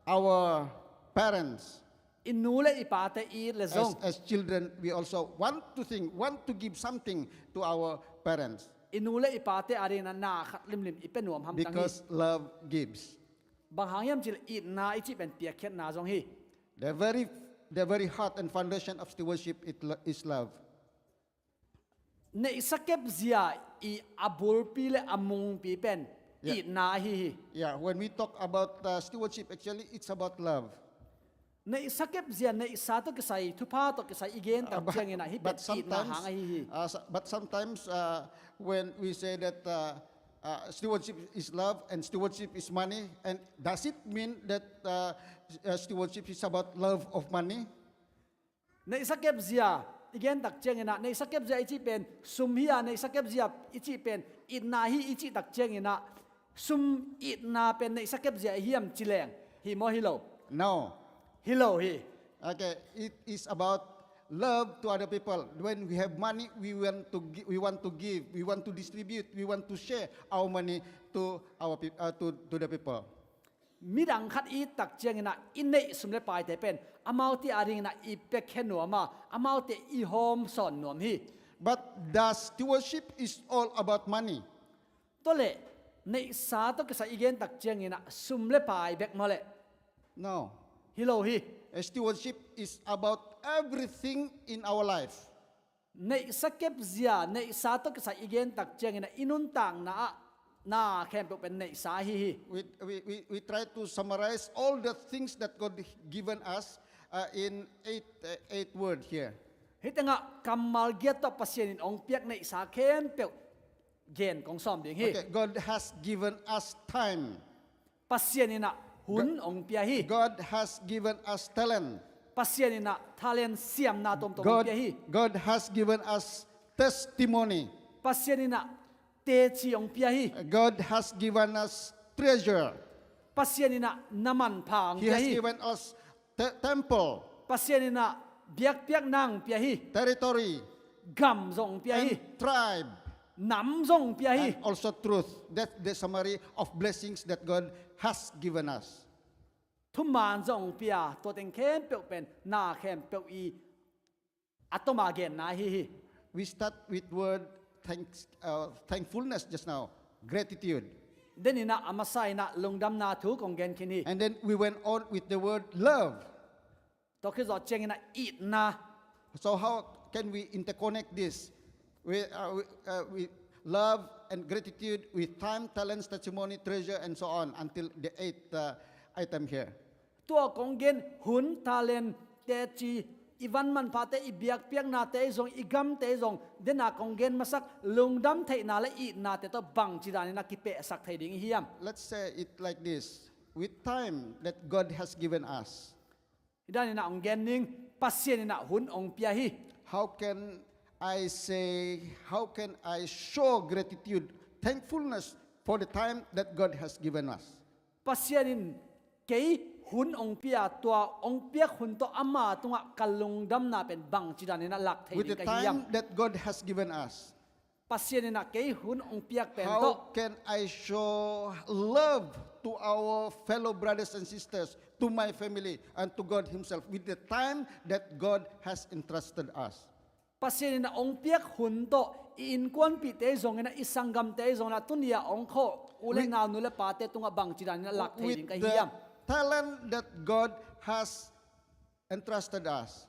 our parents, I nu le i pate it leh as, zong as children, we also want to think, want to give something to our parents. I nu le i pate a dingin ah na khat limlim i pia nuam hamtang hi. Because love gives. Bang hang hiam cih leh itna i cih pen piakkhiatna zong hi. The very, the very heart and foundation of stewardship it lo- is love. Neihsa kepzia i a bulpi le a mungpi pen Yeah. itna ahi hi. Yeah, when we talk about uh, stewardship, actually, it's about love. Neihsa kepzia, neihsa tawh kisai, thupha tawh kisai i gen tak Uh, but, ciangin ah hih but pen itna sometimes, hang ahi hi. Uh, s- but sometimes uh, when we say that uh, uh, stewardship is love and stewardship is money, and does it mean that uh, s- uh, stewardship is about love of money? Neihsa kepzia i gen tak ciangin ah, neihsa kepzia i cih pen sum hi a, neihsa kepzia i cih pen itna hi i cih tak ciangin ah, sum itna pen neihsa kepzia i hiam ci leng hi maw, hi lo? No. Hi lo hi. Okay, it is about love to other people. When we have money, we want to give, we want to give, we want to distribute, we want to share our money to our peop- uh, to, to the people. Midang khat i it tak ciangin ah i neih sum le paite pen amaute a dingin ah i piakhia nuam a, amaute i hawmsawn nuam hi. But the stewardship is all about money. Tua leh neihsa tawh kisai i gen tak ciangin ah sum le pai bek maw leh? No. Hi lo hi. A stewardship is about everything in our life. Neihsa kepzia, neihsa tawh kisai i gen tak ciangin ah i nuntakna ah na khempeuh pen neihsa ahi hi. We, we, we, we try to summarize all the things that God given us uh, in eight, uh, eight word here. Hih tengah kammal giat tawh Pasian in hong piak neihsa khempeuh gen kong sawm ding hi. Okay, God has given us time. Pasian in ah hun hong pia hi. God has given us talent. Pasian in ah talent, siamna tuamtuam hong God, pia hi. God has given us testimony. Pasian in ah teci hong pia hi. God has given us treasure. Pasian in ah na manpha hong He pia has hi. Given us te- temple, Pasian in ah biakpiakna hong pia hi. Territory, Gam zong hong pia hi. And tribe, Nam zong hong pia hi. And also truth. That's the summary of blessings that God has given us. Thuman zong hong pia, tua teng khempeuh pen na khempeuh i a toma genna ahi hi. We start with word thanks, uh, thankfulness just now, gratitude. Den in ah a masa in ah lungdamna thu kong gen khin hi. And then we went on with the word love. Tua khit zawh ciangin ah itna. So how can we interconnect this? We, uh, we, uh, we love and gratitude with time, talents, testimony, treasure, and so on until the eighth uh, item here. Tua kong gen hun, talent, teci, i van manphate, i biakpiaknate zong, i gamte zong, dena kong gen masak lungdam theihna le itnate tawh bangci danin a kipehsak thei ding i hiam? Let's say it like this. With time that God has given us, Hi danin a hong gen ning, Pasian in a hun hong pia hi. How can I say, how can I show gratitude, thankfulness for the time that God has given us? Pasian in kei hun hong pia, tua hong piak hun tawh ama tungah ka lungdamna pen bangci danin a lak thei ding ka hiam? With the time that God has given us, Pasian in a kei hun hong piak pen tawh. How can I show love to our fellow brothers and sisters, to my family, and to God Himself with the time that God has entrusted us? Pasian in a hong piak hun tawh i innkuanpihte zongin a, i sanggamte zongin a, tuni a hong khawh u le nau, nu le pate tungah bangci danin a lak thei ding ka hiam? With the talent that God has entrusted us.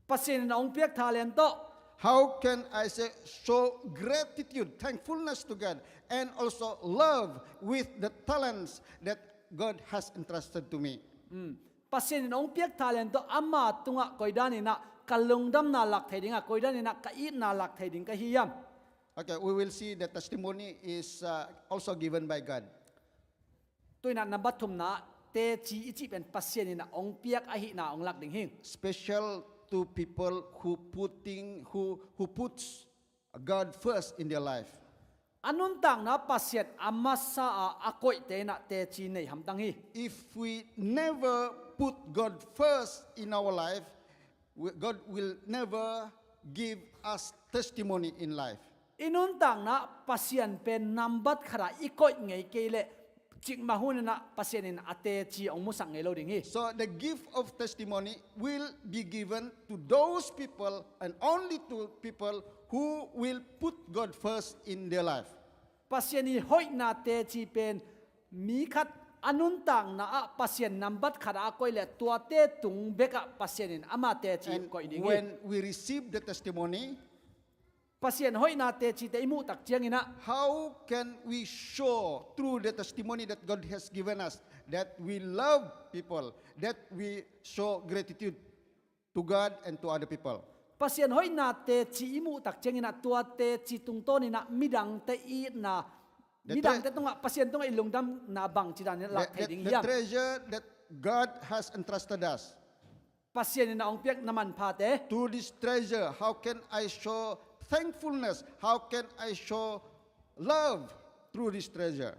Pasian in a hong piak talent tawh. How can I say, show gratitude, thankfulness to God, and also love with the talents that God has entrusted to me? Pasian in a hong piak talent tawh ama tungah koi danin a ka lungdamna lak thei ding a, koi danin a ka itna lak thei ding ka hiam? Okay, we will see the testimony is uh, also given by God. Tu-in a nambat thumna, teci i cih pen Pasian in a hong piak ahihna hong lak ding hi. Special to people who putting, who, who puts God first in their life. A nuntakna Pasian a masa a, a koihte in a teci nei hamtang hi. If we never put God first in our life, we, God will never give us testimony in life. I nuntakna Pasian pen nambat khat a i koih ngei kei leh, cikmah hunin a Pasian in a teci hong musak ngei lo ding hi. So the gift of testimony will be given to those people and only to people who will put God first in their life. Pasian i hoihna teci pen mi khat a nuntakna ah Pasian nambat khat a koih leh tuate tung bekah Pasian in ama teci koih ding hi. And when we receive the testimony, Pasian hoihna tecite i muh tak ciangin a, how can we show through the testimony that God has given us that we love people, that we show gratitude to God and to other people? Pasian hoihna teci i muh tak ciangin a, tua teci tungtawnin a midangte itna, midangte tungah, Pasian tungah i lungdamna bangci danin a lak thei ding hiam? The treasure that God has entrusted us. Pasian in a hong piak na manphate. Through this treasure, how can I show thankfulness? How can I show love through this treasure?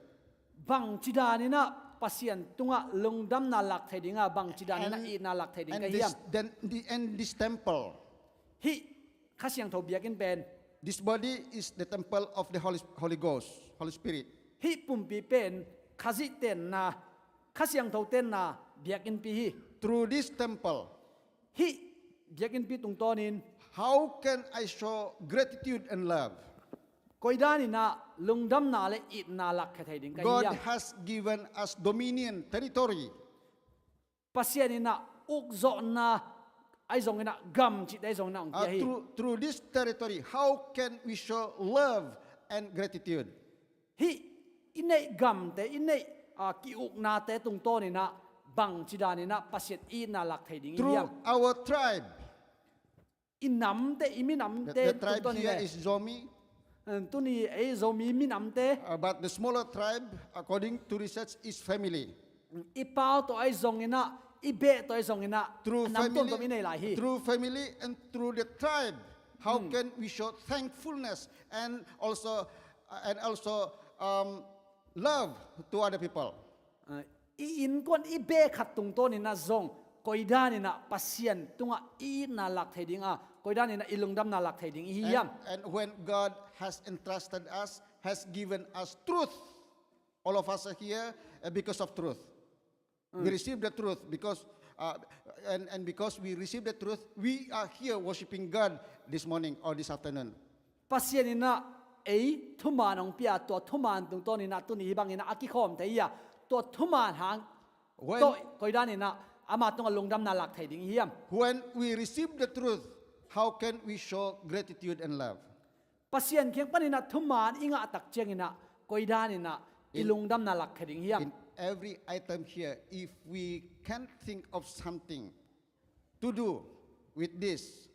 Bangci danin a Pasian tungah lungdamna lak thei ding a, bangci danin a itna lak thei ding ka hiam? And this, then the, and this temple. Hih Kha Siangtho biakinn pen. This body is the temple of the Holy, Holy Ghost, Holy Spirit. Hih pumpi pen Khazih tenna, Kha Siangtho tenna biakinnpi hi. Through this temple, hih biakinnpi tungtawnin, how can I show gratitude and love? Koi danin a lungdamna le itna lakkhia thei ding ka hiam? God has given us dominion, territory. Pasian in a ukzawhna ahi zongin a, gam cihte ahi zongin a hong pia hi. Uh, through, through this territory, how can we show love and gratitude? Hih i neih gamte, i neih, ah, ki-uknate tungtawnin a, bangci danin a Pasian itna lak thei ding i hiam? Through our tribe. I namte, i minamte tungtawnin a. The, the tribe here is Zomi. Eh, tuni ei Zomi minamte. Uh, but the smaller tribe, according to research, is family. I pau tawh ahi zongin a, i beh tawh ahi zongin a, nam tuamtuam i nei lai hi. Through family and through the tribe, how can we show thankfulness and also, uh, and also, um, love to other people? Uh, i innkuan, i beh khat tungtawnin a zong, koi danin a Pasian tungah i itna lak thei ding a, koi danin a i lungdamna lak thei ding i hi hiam? And, and when God has entrusted us, has given us truth, all of us are here, uh, because of truth. We receive the truth because, uh, and, and because we receive the truth, we are here worshiping God this morning or this afternoon. Pasian in a ei thuman hong pia, tua thuman tungtawnin a tuni hih bangin a kikhawm thei hi a, tua thuman hang tawh koi danin a ama tungah lungdamna lak thei ding i hiam? When we receive the truth, how can we show gratitude and love? Pasian kiang panin ah thuman i ngah tak ciangin ah koi danin ah i lungdamna lakkhia ding hiam? In every item here, if we can think of something to do with this,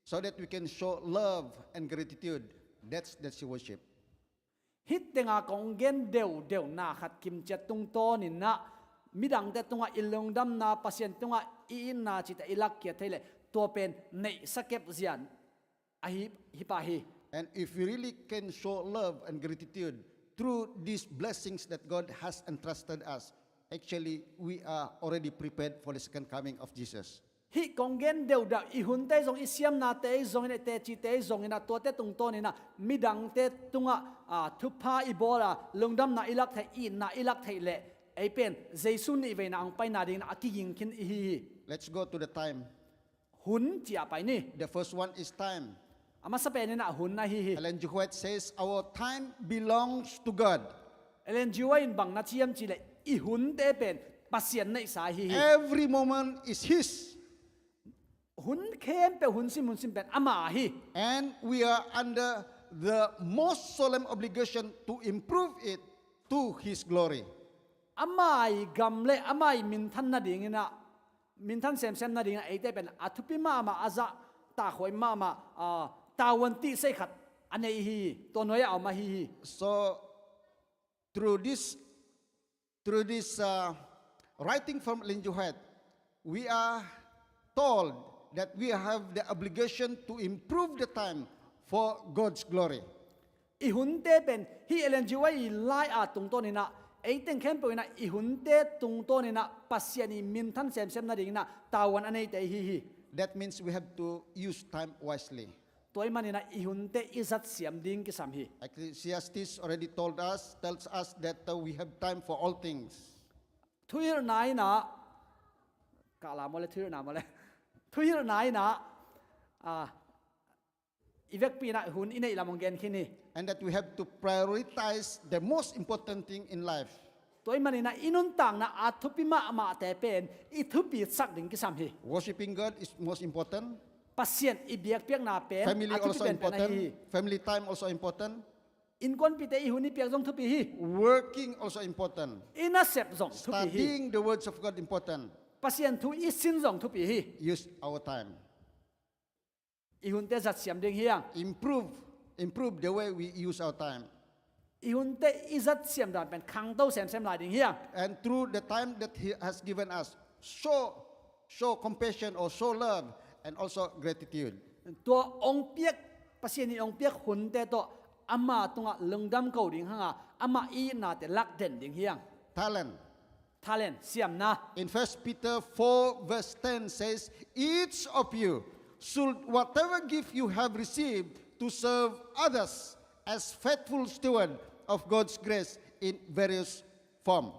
so that we can show love and gratitude, that's, that's the worship. Hih tengah kong gen deuhdeuhna khat kimciat tungtawnin ah midangte tungah i lungdamna, Pasian tungah i itna cihte i lakkhia thei leh tua pen neihsa kep zia ahi, hi pah hi. And if we really can show love and gratitude through these blessings that God has entrusted us, actually, we are already prepared for the second coming of Jesus. Hih kong gen deuhdeuh, i hunte zong, i siamnate zongin, i tecite zongin ah, tuate tungtawnin ah midangte tungah, ah, thupha i bawl a, lungdamna i lak theih, itna i lak theih leh ei pen Jesu nihveina hong paina dingin ah a kiging khin i hi hi. Let's go to the time. Hun ci-ah pai ni. The first one is time. A masa penin ah hun ahi hi. Ellen G. White says, "Our time belongs to God." Ellen G. White in bang na ci hiam cih leh i hunte pen Pasian neihsa ahi hi. Every moment is His. Hun khempeuh, hun sim hun sim pen Ama ahi. And we are under the most solemn obligation to improve it to His glory. Ama i gam le Ama i minthan nadingin ah, minthan semsem nadingin ah eite pen a thupi mahmah, a zahtakhuai mahmah, ah, tavuan tihsei khat a nei hi hi. Tua nuai-ah a om ahi hi. So through this, through this, uh, writing from Ellen G. White, we are told that we have the obligation to improve the time for God's glory. I hunte pen hih Ellen G. White i lai-a tungtawnin ah, ei teng khempeuh in ah i hunte tungtawnin ah Pasian i minthan semsem nadingin ah tavuan a neite i hi hi. That means we have to use time wisely. Tua ahih manin ah i hunte i zat siam ding kisam hi. Ecclesiastes already told us, tells us that, uh, we have time for all things. Thuhilhna in ah, kah la maw le, thuhilhna maw le. Thuhilhna in ah, ah, i vekpi in ah hun i neih lam hong gen khin hi. And that we have to prioritize the most important thing in life. Tua ahih manin ah i nuntakna a thupi mahmahte pen i thupisak ding kisam hi. Worshipping God is most important. Pasian i biakpiakna pen a thupi penpen ahi hi. Family also important. Family time also important. Innkuanpihte i hun i piak zong thupi hi. Working also important. I nasep zong thupi hi. Studying the words of God important. Pasian thu i sin zong thupi hi. Use our time. I hunte zat siam ding hi hang. Improve, improve the way we use our time. I hunte i zat siam dan pen khangto semsem lai ding hi hang. And through the time that He has given us, show, show compassion or show love and also gratitude. Tua hong piak, Pasian in hong piak hunte tawh Ama tungah lungdam ko ding hang a, Ama i itnate lak den ding hi hang. Talent. Talent, siamna. In First Peter four verse ten says, "Each of you should whatever gift you have received to serve others as faithful steward of God's grace in various form."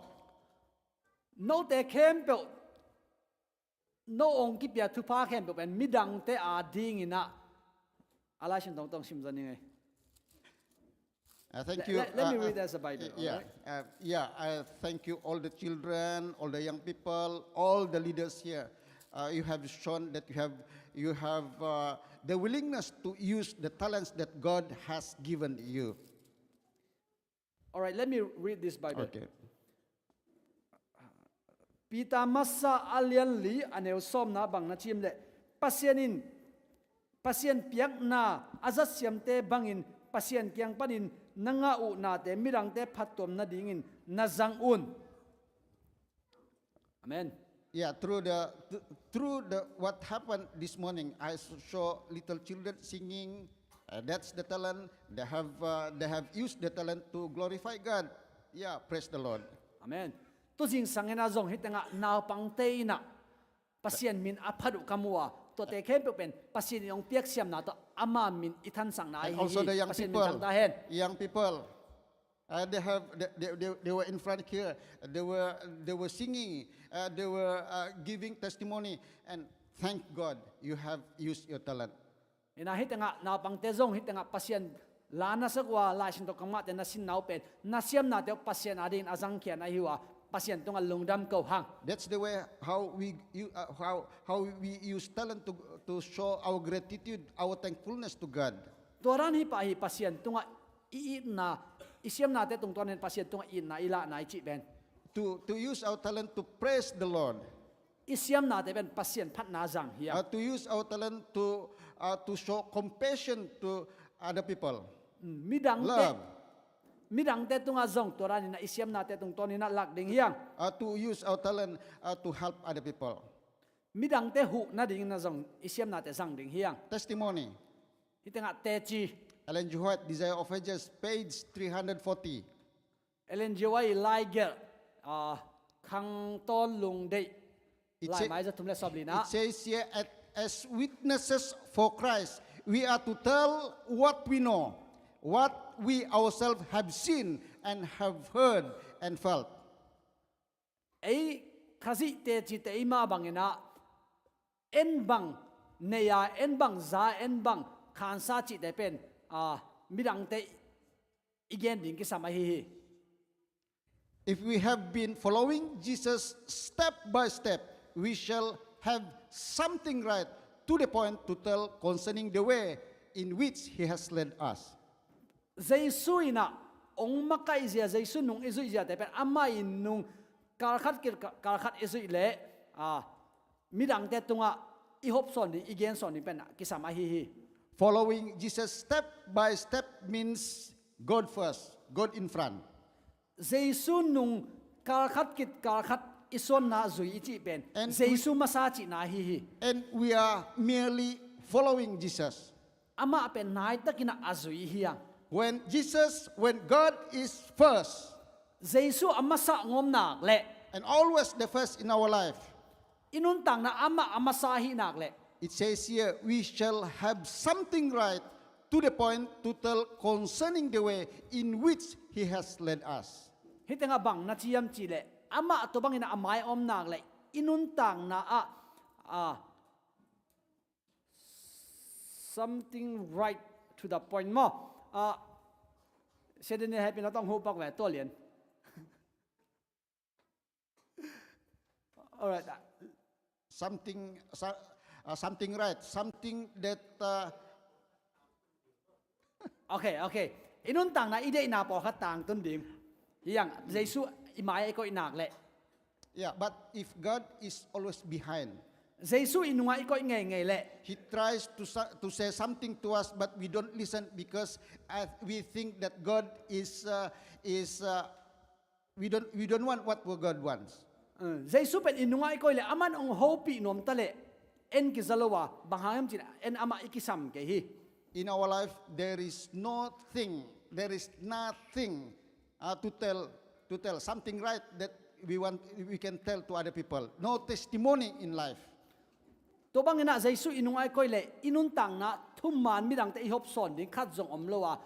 Note khempeuh, no hong kipia thupha khempeuh pen midangte adingin ah, a Lai Siangtho tawh sim zong ning ei. Uh, thank you. Let, let me, uh, read uh, as a Bible, yeah, all right? Uh, yeah, uh, thank you, all the children, all the young people, all the leaders here. Uh, you have shown that you have, you have, uh, the willingness to use the talents that God has given you. All right, let me read this Bible. Okay. Peter masa a lian li a neu sawmna bang na ci hiam leh, Pasian in, Pasian piakna a zat siamte bangin Pasian kiang panin na ngah uh nate midangte phattuam nadingin na zang un. Amen. Yeah, through the, th-, through the, what happened this morning, I s-, saw little children singing. Uh, that's the talent. They have, uh, they have used the talent to glorify God. Yeah, praise the Lord. Amen. Tu zingsang in ah zong hih tengah naupangte in ah Pasian min a phat uh ka mu a, tuate khempeuh pen Pasian in hong piak siamna tawh Ama min i thansakna ahi hi. And also the young people. Pasian min thang ta hen. Young people. Uh, they have, they, they, they, they were in front here. They were, they were singing. Uh, they were, uh, giving testimony. And thank God you have used your talent. Ina hih tengah naupangte zong hih tengah Pasian la na sak uh a, Lai Siangtho kamahte na sinna uh pen na siamnate uh Pasian adingin a zangkhia na hi uh a, Pasian tungah lungdam ko hang. That's the way how we, you, uh, how, how we use talent to, to show our gratitude, our thankfulness to God. Tua dan hi pah hi, Pasian tungah i itna, i siamnate tungtawnin Pasian tungah itna i lahna i cih pen. To, to use our talent to praise the Lord. I siamnate pen Pasian phatna zang hi hang. Uh, to use our talent to, uh, to show compassion to other people. Mm, midangte, love. Midangte tungah zong tua danin ah i siamnate tungtawnin ah lak ding hi hang. Uh, to use our talent, uh, to help other people. Midangte huh nadingin ah zong i siamnate zang ding hi hang. Testimony. Hih tengah teci. Ellen G. White, Desire of Ages, page three hundred forty. Ellen G. White lai gelh, ah, Khangtawn Lungdeih, lai mai za thum le sawm lina. It says here, "As, as witnesses for Christ, we are to tell what we know, what we ourselves have seen and have heard and felt." Ei Khazih tecite ei mah bangin ah, en bang nei a, en bang za, en bang khansa cihte pen, ah, midangte i gen ding kisam ahi hi. If we have been following Jesus step by step, we shall have something right to the point to tell concerning the way in which he has led us. Jesu in ah hong makaih zia, Jesu nung i zuih ziate pen amah in nung kalkhat kit kalkhat i zuih leh, ah, midangte tungah i hopsawn ding, i gensawn ding pen ah kisam ahi hi. Following Jesus step by step means God first, God in front. Jesu nung kalkhat kit kalkhat i suanna zui i cih pen, and Jesu masa cihna ahi hi. And we are merely following Jesus. Amah pen naitakin ah a zui hi hang. When Jesus, when God is first. Jesu a masa ngawm nak leh. And always the first in our life. I nuntakna amah a masa ahih nak leh. It says here, "We shall have something right to the point to tell concerning the way in which he has led us." Hih tengah bang na ci hiam cih leh, amah tua bangin ah a mai a om nak leh, i nuntakna ah, ah, something right to the point maw? Ah, Sydney, happy na tong hu pak ve, tua lian. Alright. Something, so-, uh, something right, something that, uh, okay, okay. I nuntakna i deihna pawlkhat tangtun ding hi hang, Jesu i mai a i koih nak leh. Yeah, but if God is always behind. Jesu i nungah i koih ngeingei leh. He tries to sa-, to say something to us, but we don't listen because, uh, we think that God is, uh, is, uh, we don't, we don't want what God wants. Uh, Jesu pen i nungah i koih leh, aman hong hopih nuam ta leh, en kiza lo a, bang hang hiam cih leh, en amah i kisam kei hi. In our life, there is nothing, there is nothing, uh, to tell, to tell something right that we want, we can tell to other people. No testimony in life. Tua bangin ah Jesu i nungah i koih leh, i nuntakna thuman midangte i hopsawn ding khat zong om lo a.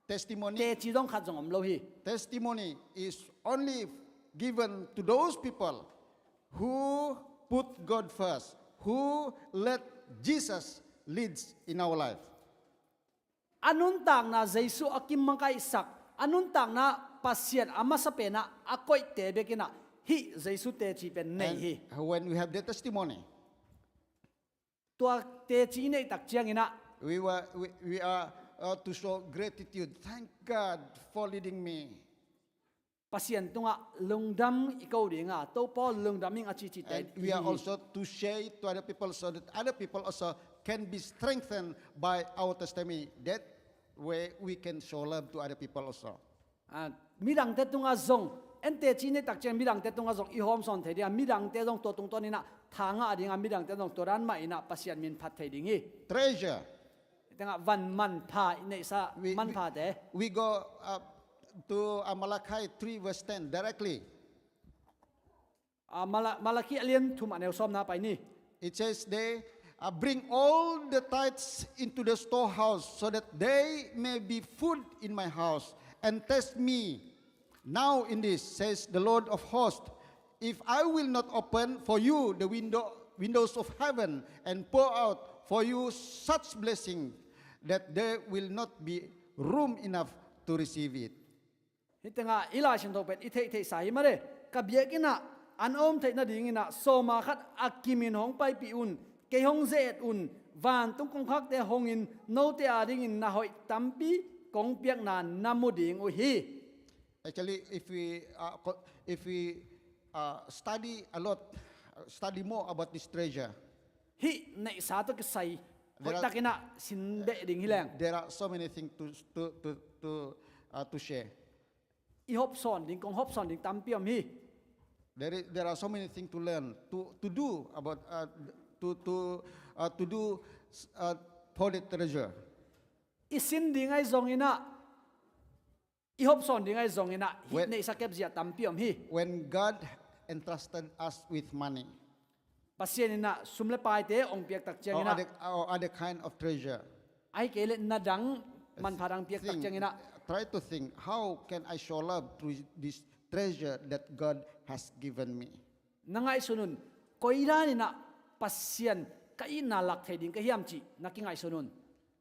Testimony. Teci dong khat zong om lo hi. Testimony is only given to those people who put God first, who let Jesus leads in our life. A nuntakna Jesu a kimakaihsak, a nuntakna Pasian a masa pen ah a koihte bekin ah hih Jesu teci pen nei hi. And when we have the testimony, tua teci i neih tak ciangin ah, we were, we, we are, uh, to show gratitude. Thank God for leading me. Pasian tungah lungdam i ko ding a, Topa lungdam ing a cihcihte. And we are also to share it to other people so that other people also can be strengthened by our testimony. That way we can show love to other people also. Ah, midangte tungah zong, en teci neih tak ciang midangte tungah zong i hawmsawn thei ding a, midangte zong tua tungtawnin ah tha ngah ding a, midangte zong tua dan mah in ah Pasian min phat thei ding hi. Treasure. Tengah van manpha i neihsa manphate. We, we go, uh, to, uh, Malachi three verse ten directly. Ah, Mala-, Malaki a lian thum a neu sawmna pai ni. It says there, uh, "Bring all the tithes into the storehouse, so that there may be food in my house, and test me now in this, says the Lord of hosts, if I will not open for you the window, windows of heaven and pour out for you such blessing that there will not be room enough to receive it." Hih tengah i Lai Siangtho pen i theihtheihsa hi mah le. Ka biakinn ah an a om theih nadingin ah sawma khat a kimin hong paipih un, kei hong ze-et un, Vantung kongkhakte hongin note adingin na hoih tampi kong piakna na mu ding uh hi. Actually, if we uh, co- if we uh, study a lot, uh, study more about this treasure, Hih neihsa tawh kisai There are- hoihtakin ah sin beh ding hi leng. There are so many things to to to to, uh, to share. I hopsawn ding, kong hopsawn ding tampi om hi. There is, there are so many things to learn, to to do about uh, to to uh, to do uh, for the treasure. I sin ding ahi zongin ah, i hopsawn ding ahi zongin ah, hih When- neihsa kepzia tampi om hi. When God entrusted us with money Pasian in ah sum le paite ong piak tak or ciangin ah, other, or other kind of treasure, ahi kei le na dang manpha dang piak tak think- ciangin ah, try to think, how can I show love through this treasure that God has given me? Na ngaihsun un, koi danin ah Pasian ka itna lak thei ding ka hiam cih na kingaihsun un.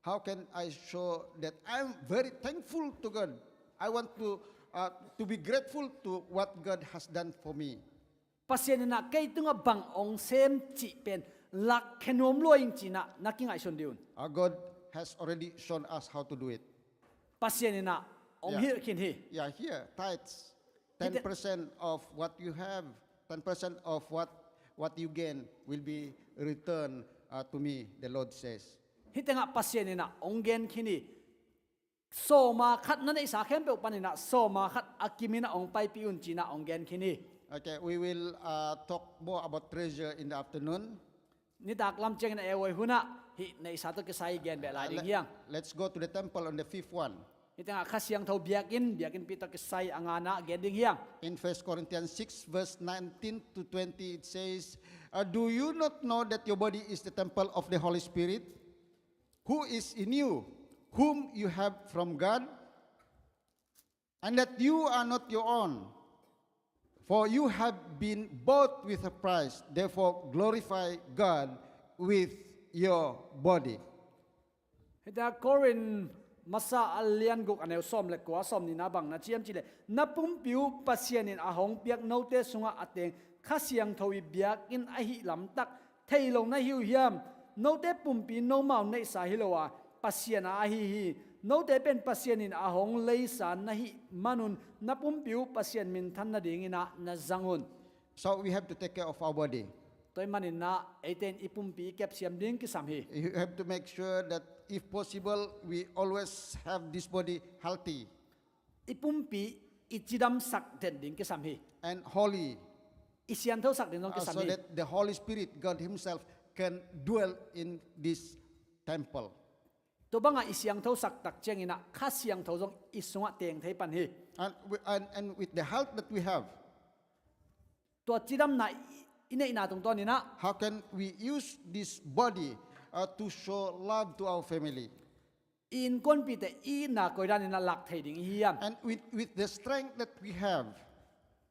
How can I show that I'm very thankful to God? I want to uh, to be grateful to what God has done for me. Pasian in ah kei tungah bang ong sem cih pen lak khe nuam lua ing ci-in ah na kingaihsun dih un. Uh, God has already shown us how to do it. Pasian in ah ong Yeah. hilh khin hi. Yeah, here, tithes, ten percent of what you have, ten percent of what what you gain will be returned uh, to me, the Lord says. Hih tengah Pasian in ah ong gen khin hi. Sawma khat na neihsa khempeuh panin ah sawma khat a kimin ah ong paipih un ci-in ah ong gen khin hi. Okay, we will uh, talk more about treasure in the afternoon. Nitak lam ciangin a euoi hunah hih neihsa tawh kisai gen beh lai ding hiang. Let's go to the temple on the fifth one. Hih tengah Kha Siangtho biakinn, biakinnpi tawh kisai a nganah gen ding hiang. In First Corinthians six, verse nineteen to twenty, it says, uh, "Do you not know that your body is the temple of the Holy Spirit, who is in you, whom you have from God, and that you are not your own? For you have been bought with a price. Therefore, glorify God with your body." Hita Korin masa a lian guk a neu sawm le kua, sawm nihna bang na ci hiam cih leh, na pumpi uh Pasian in a hong piak note sungah a teng Kha Siangtho i biakinn ahih lamtak thei lo na hi uh hiam? Note pumpi nomau neihsa hi lo a, Pasian a ahi hi. Note pen Pasian in a hong leisa na hih manun na pumpi uh Pasian minthan nadingin ah na zang un. So we have to take care of our body. Tua ahih manin ah eite in i pumpi i kepsiam ding kisam hi. You have to make sure that, if possible, we always have this body healthy I pumpi i cidamsak den ding kisam hi. and holy, I sianthosak ding zong uh, kisam so hi. that the Holy Spirit, God Himself, can dwell in this temple. Tua bangah i siangthosak tak ciangin ah Kha Siangtho zong i sungah teng thei pan hi. And, we, and, and with the health that we have, Tua cidamna i, i neihna tungtawnin ah, how can we use this body uh, to show love to our family? i innkuanpihte i itna koi danin ah lak thei ding i hi hiam? And with, with the strength that we have,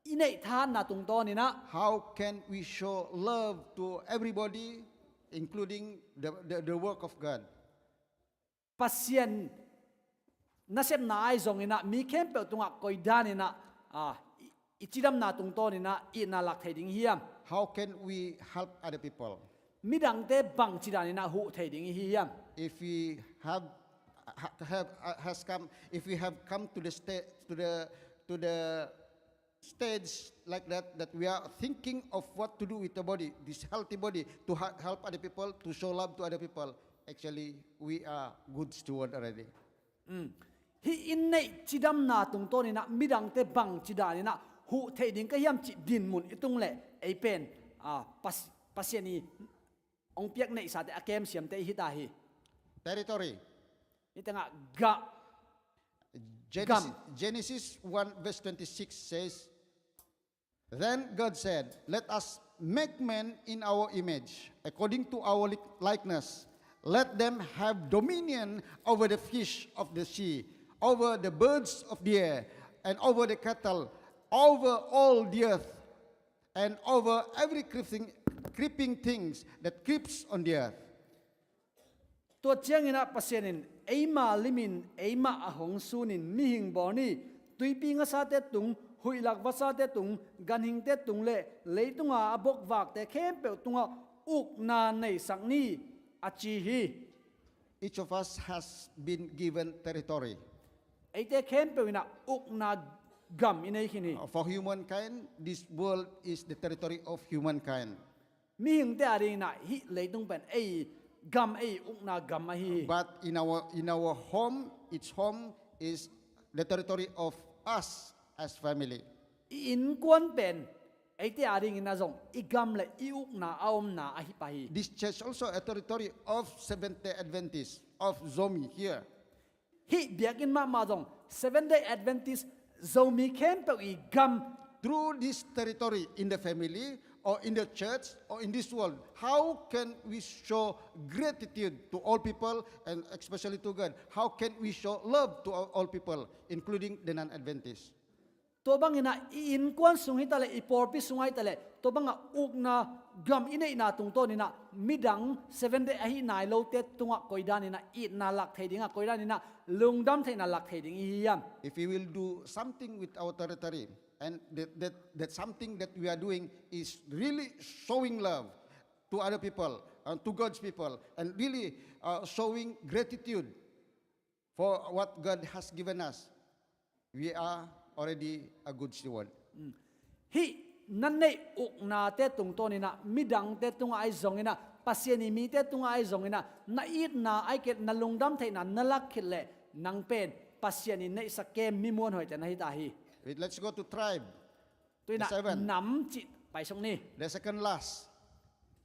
I neih thahatna tungtawnin ah, how can we show love to everybody, including the, the, the work of God? Pasian nasepna ahi zongin ah, mi khempeuh tungah koi danin ah, ah, i, i cidamna tungtawnin ah i itna lak thei ding i hi hiam? How can we help other people? Midangte bangci danin ah huh thei ding i hi hiam? If we have, ha- have uh, has come, if we have come to the state, to the to the stage like that, that we are thinking of what to do with the body, this healthy body, to ha- help other people, to show love to other people, actually we are good steward already. Hih i neih cidamna tungtawnin ah midangte bangci danin ah huh theih ding ka hiam cih dinmun i tung leh ei pen, ah, pas, Pasian i hong piak neihsate a kemsiamte i hi ta hi. Territory. Hih tengah gah Genesis, Genesis one verse twenty-six says, "Then God said, 'Let us make man in our image, according to our li- likeness. Let them have dominion over the fish of the sea, over the birds of the air, and over the cattle, over all the earth, and over every creeping, creeping things that creeps on the earth.'" Tua ciangin ah Pasian in, "Eima limin eimah a hong sunin mihing bawl ni, tuipi ngasate tung, huihlak vasate tung, ganhingte tung le leitunga a bokvakte khempeuh tungah ukna neisak ni. a ci hi. Each of us has been given territory. Eite khempeuh in ah ukna gam i nei khin hi. Uh, for humankind, this world is the territory of humankind. Mihingte a dingin ah hih leitung pen ei gam, ei ukna gam ahi hi. But in our in our home, each home is the territory of us as family. I innkuan pen eite a dingin ah zong i gam le i ukna a omna ahi pah hi. This church also a territory of Seventh Day Adventist of Zomi here. Hih biakinn mahmah zong Seventh Day Adventist Zomi khempeuh i gam. Through this territory, in the family or in the church or in this world, how can we show gratitude to all people and especially to God? How can we show love to all, all people, including the non-Adventists? Tua bangin ah i innkuan sung hi taleh, i pawlpi sung hi taleh, tua bangah ukna gam i neihna tungtawnin ah midang Seventh Day ahi nai lote tungah koi danin ah itna lak thei ding, a koi danin ah lungdam theihna lak thei ding i hi hiam? If we will do something with our territory, and that, that, that something that we are doing is really showing love to other people and to God's people, and really uh, showing gratitude for what God has given us, we are already a good steward. Hih na neih uknate tungtawnin ah midangte tungah ahi zongin ah, Pasian i mite tungah ahi zongin ah, na itna ahi kei leh na lungdam theihna na lak khit leh, nang pen Pasian i neihsa kem mi muanhuaite na hi ta hi. Wait, let's go to tribe. Tua in ah The seven. Nam cih paisuk ni. The second last.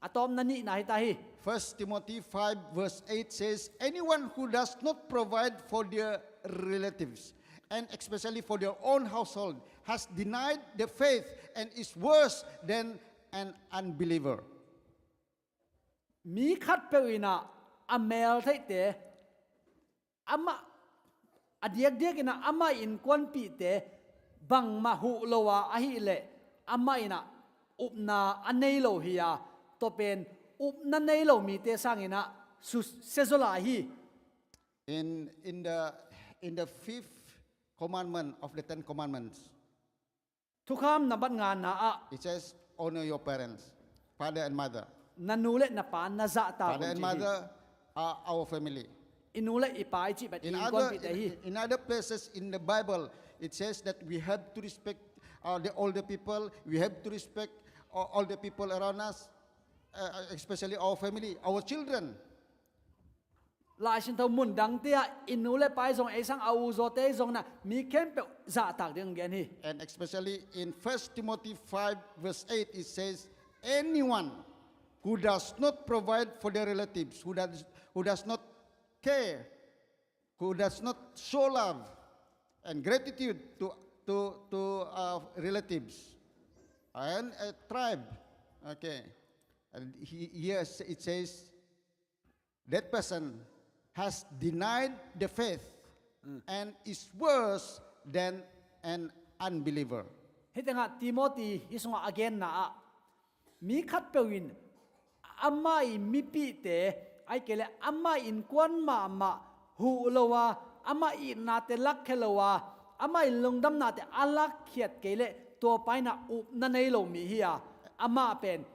A tawpna nihna hi ta hi. First Timothy five verse eight says, "Anyone who does not provide for their relatives, and especially for their own household, has denied the faith and is worse than an unbeliever." Mi khatpeuh in ah a mel theihte, amah a diakdiakin ah amah innkuanpihte bangmah huh lo a ahih leh, amah in ah upna a nei lo hi a, tua pen upna nei lo mite sangin ah susia zaw lai hi. In in the in the fifth commandment of the Ten Commandments, Thukham nambat ngana ah, it says, "Honor your parents, father and mother." Na nu le na pa na zahtak Father un and ci hi. Mother are our family. I nu le i pa i cih pen In other innkuanpihte in, hi. in other places in the Bible, it says that we have to respect uh, the older people. We have to respect uh, all the people around us, uh, especially our family, our children. Lai Siangtho mun dangte ah i nu le pa i zong, ei sang a u zawte i zong in ah mi khempeuh zahtak ding hong gen hi. And especially in First Timothy five verse eight, it says, "Anyone who does not provide for their relatives, who does, who does not care, who does not show love and gratitude to, to, to uh, relatives and a tribe." Okay. And he, here it says, "That person has denied the faith and is worse than an unbeliever." Hih tengah Timothy hih sungah a genna ah, mi khatpeuh in amah i mipihte, ahi kei leh amah innkuan mahmah huh lo a, amah itnate lakkhia lo a, amah i lungdamnate a lakkhiat kei leh, tua pa in ah upna nei lo mi hi a, amah pen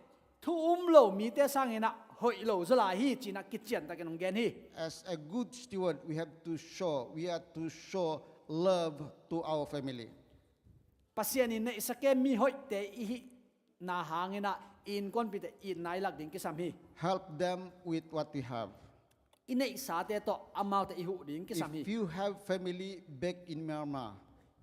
thu um lo mite sangin ah hoih lo zaw lai hi, ci-in ah kiciantakin hong gen hi. As a good steward, we have to show, we are to show love to our family. Pasian i neihsa kem mi hoihte i hihna hangin ah innkuanpihte itna i lak ding kisam hi. Help them with what we have. I neihsate tawh amaute i huh ding kisam hi. If you have family back in Myanmar,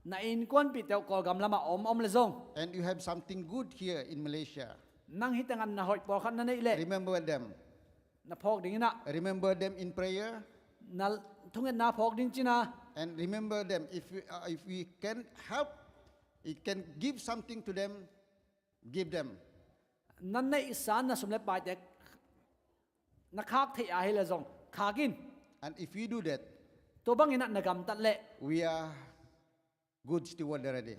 Na innkuanpihte uh Kawlgam lamah om om le zong, and you have something good here in Malaysia, nang hih tengah na hoih pawlkhat na neih leh, remember them. Na phawk dingin ah, Remember them in prayer, na thungetna phawk ding cin a, and remember them. If we, uh, if we can help, we can give something to them, give them. Na neihsa na sum le paite na khak theih a hi leh zong khak in. And if we do that, Tua bangin ah na gamtat leh, we are good steward already.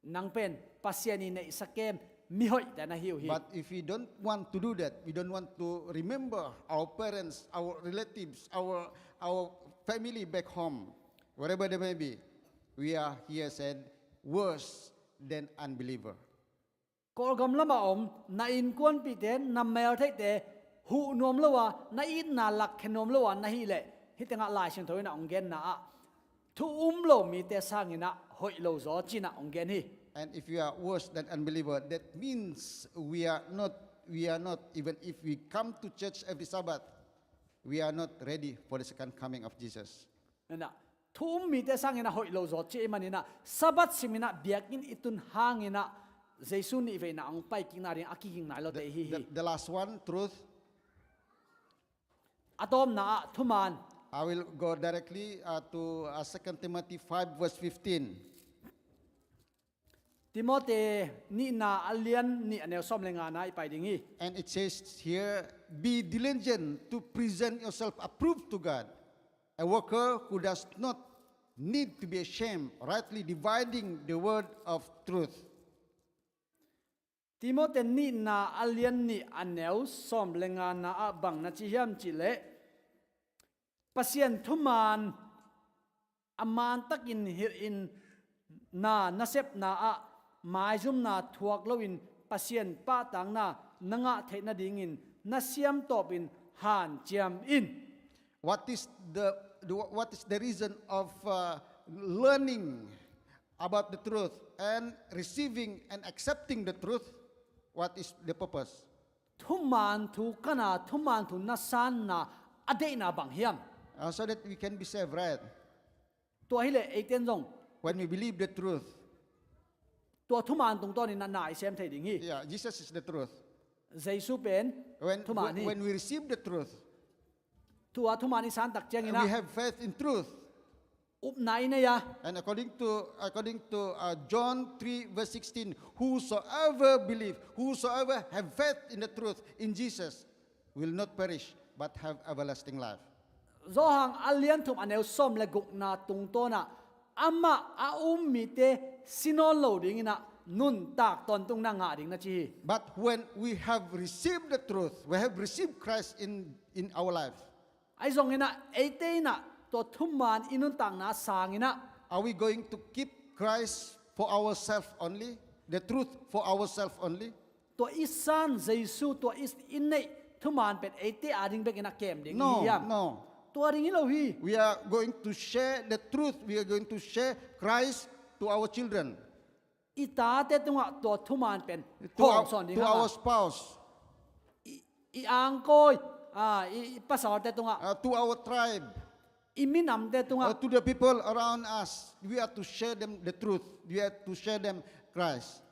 Nang pen Pasian i neihsa kem mi hoihte na hi uh hi. But if we don't want to do that, we don't want to remember our parents, our relatives, our, our family back home, wherever they may be, we are here said worse than unbeliever. Kawlgam lamah om na innkuanpihte, na meltheihte huh nuam lo a, na itna lakkhia nuam lo a na hih leh, hih tengah Lai Siangtho in ah hong genna ah, thu um lo mite sangin ah hoih lo zaw ci-in ah hong gen hi. And if we are worse than unbeliever, that means we are not, we are not, even if we come to church every Sabbath, we are not ready for the second coming of Jesus. Ena, thu um mite sangin ah hoih lo zaw ci ahih manin ah, Sabbath simin ah biakinn i tun hangin ah Jesu nih veina hong paikikna ding a kiging nai lote i hi hi. The, the last one, truth. A tawpna ah thuman. I will go directly, uh, to, uh, Second Timothy five verse fifteen. Timote nihna a lian nih a neu sawm le ngana i pai ding hi. And it says here, "Be diligent to present yourself approved to God, a worker who does not need to be ashamed, rightly dividing the word of truth." Timote nihna a lian nih a neu sawm le ngana ah bang na ci hiam cih leh, Pasian thuman a mantakin hilhna nasepna ah maizumna thuak loin Pasian pahtakna na ngah theih nadingin na siamtawpin hanciam in. What is the, the, what is the reason of, uh, learning about the truth and receiving and accepting the truth? What is the purpose? Thuman thu kana, thuman thu na sanna a deihna bang hiam? Uh, so that we can be saved, right? Tua hileh eite in zong, when we believe the truth, tua thuman tungtawnin na na i sem thei ding hi. Yeah, Jesus is the truth. Jesu pen thuman hi. When, when we receive the truth, tua thuman i san tak ciangin ah, we have faith in truth. Upna i nei a. And according to, according to, uh, John three verse sixteen, "Whosoever believe, whosoever have faith in the truth, in Jesus, will not perish, but have everlasting life." Johan a lian thum a neu sawm le gukna tungtawn ah, amah a um mite si nawn lo dingin ah nuntak tawntungna ngah ding na ci hi. But when we have received the truth, we have received Christ in, in our life, ahi zongin ah eite in ah tua thuman i nuntakna sangin ah, are we going to keep Christ for ourselves only? The truth for ourselves only? Tua i san Jesu, tua i, i neih thuman pen eite ading bekin a kem ding i hi hiam? No, no. Tua ding hi lo hi. We are going to share the truth. We are going to share Christ to our children. I tate tungah tua thuman pen hawmsawn ding hi hang a. To our, to our spouse. I, i angkawi, ah, i, i pasalte tungah. Uh, to our tribe. I minamte tungah. Uh, to the people around us. We are to share them the truth. We are to share them Christ.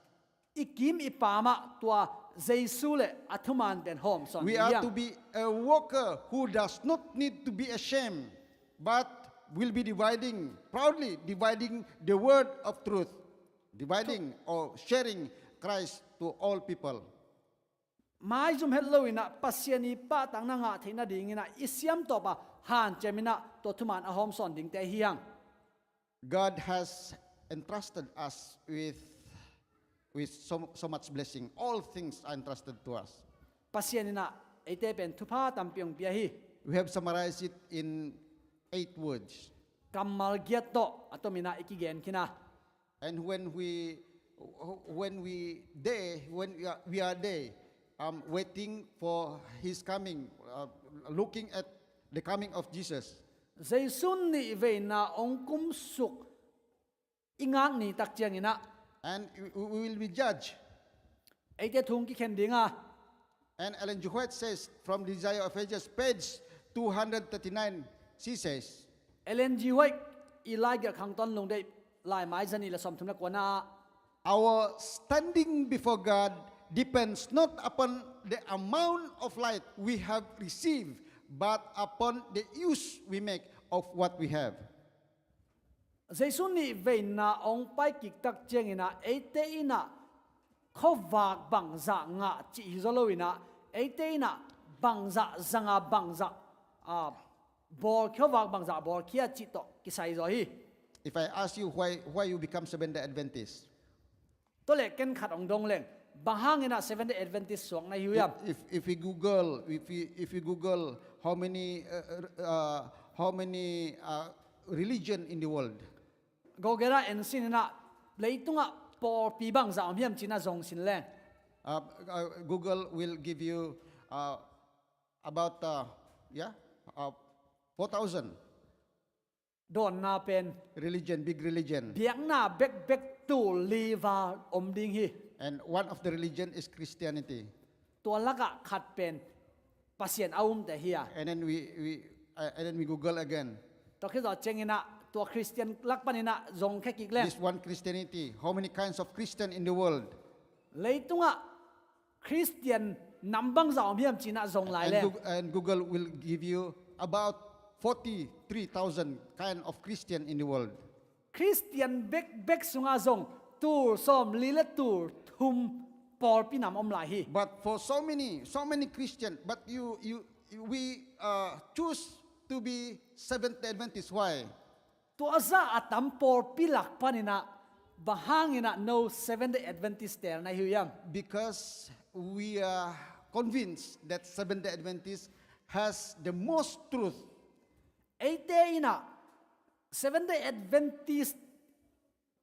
I kim i pamah tua Jesu le a thuman pen hawmsawn ding hi hang. We are to be a worker who does not need to be ashamed, but will be dividing, proudly dividing the word of truth, dividing or sharing Christ to all people. Maizum het loin ah Pasian i pahtakna ngah theih nadingin ah i siamtawp a hanciamin ah tua thuman a hawmsawn dingte hi hang. God has entrusted us with, with so, so much blessing. All things are entrusted to us. Pasian in ah eite pen thupha tampi hong pia hi. We have summarized it in eight words. Kammal giat tawh a tomin ah i kigen khin a. And when we, when we there, when we are, we are there, um, waiting for his coming, uh, looking at the coming of Jesus. Jesu nih veina hong kumsuk i ngak ni tak ciangin ah. And we, we will be judged. Eite thu hong kikhen ding a. And Ellen G. White says, from Desire of Ages, page two hundred thirty-nine, she says, Ellen G. White i laigelh khangton lungdeih laimai zanih le sawmthum le kuana ah, our standing before God depends not upon the amount of light we have received, but upon the use we make of what we have. Jesu nih veina hong pai kik tak ciangin ah eite in ah khuavak bangzah ngah cih hi zaw loin ah, eite in ah bangzah zanga bangzah, ah, bawl, khuavak bangzah bawlkhia cih tawh kisai zaw hi. If I ask you why, why you become Seventh-day Adventist? Tua leh ken khat hong dong leng, bang hangin ah Seventh-day Adventist suak na hi uh hiam? If, if, if we Google, if we, if we Google how many, uh, uh, how many, uh, religion in the world? Google ah en sin in ah, leitungah pawlpi bangzah om hiam ci-in ah zong sin leng. Uh, uh, Google will give you, uh, about, uh, yeah, uh, four thousand. Dawnna pen religion, big religion. Biakna bekbek tul li val om ding hi. And one of the religion is Christianity. Tua lakah khat pen Pasian a umte hi a. And then we, we, uh, and then we Google again. Tua khit zawh cianginah tua Christian lak paninah zong khekik leng. This one Christianity. How many kinds of Christian in the world? Leitungah Christian nam bangzah om hiam cinah zong lai leng. And Google will give you about forty-three thousand kind of Christian in the world. Christian bekbek sungah zong tul sawm li le tul thum pawlpi nam om lai hi. But for so many, so many Christian, but you, you, we uh, choose to be Seventh Day Adventist. Why? Tua zah a tam pawlpi lak paninah bang hanginah no Seventh Day Adventist tel na hi uh hiam? Because we are convinced that Seventh Day Adventist has the most truth. Eite inah Seventh Day Adventist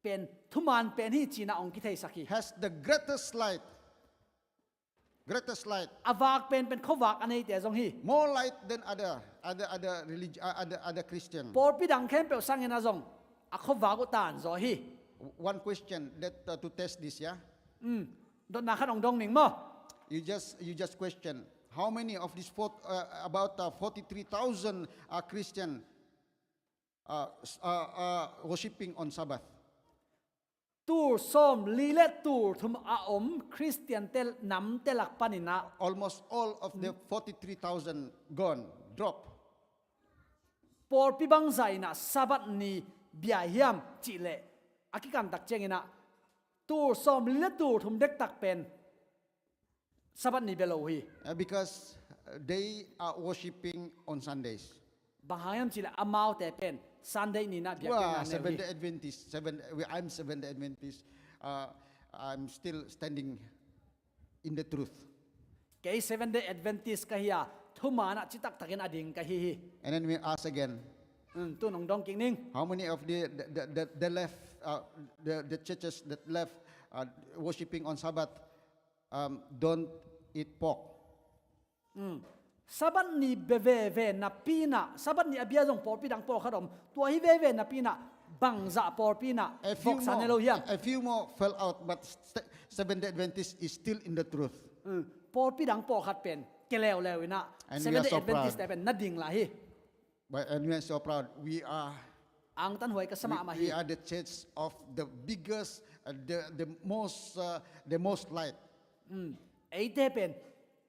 pen thuman pen hi cinah hong kitheisak hi. Has the greatest light. Greatest light. A vak penpen khuavak a neite zong hi. More light than other, other, other religion, uh, other, other Christian. Pawlpi dang khempeuh sanginah zong a khuavak uh tanzaw hi. One question that, uh, to test this, yeah? Dotna khat hong dong ning maw? You just, you just question how many of these four, uh, about, uh, forty-three thousand, uh, Christian uh, uh, uh, worshipping on Sabbath. Tul sawm li le tul thum a om Christian te namte lak paninah almost all of the forty-three thousand gone, drop. Pawlpi bangzah inah Sabbath ni bia hiam cihleh a kikantak cianginah tul sawm li le tul thum dektak pen Sabbath ni bia lo uh hi. Uh, because uh, they are worshipping on Sundays. Bang hang hiam cihleh amaute pen Sunday ninah biakpiakna a nei uh hi. Seventh Day Adventist. Seven, we, I'm Seventh Day Adventist. Uh, I'm still standing in the truth. Kei Seventh Day Adventist ka hi a, thumanah citaktakin a ding ka hi hi. And then we ask again. Tun hong dong kik ning. How many of the, the, the, the, the left, uh, the, the churches that left uh, worshipping on Sabbath um, don't eat pork. Sabbath ni bia veve napi inah Sabbath ni a bia zong pawlpi dang pawlkhat om. Tua hi veve napi inah bangzah pawlpi inah voksa ne lo hiam? A few more fell out, but Seventh Day Adventist is still in the truth. Pawlpi dang pawlkhat pen kia leuleu inah Seventh Day Adventist te pen na ding lai hi. But, and we are so proud. We are angtanhuai ka sa mahmah hi. We are the church of the biggest, uh, the, the most, uh, the most light. Eite pen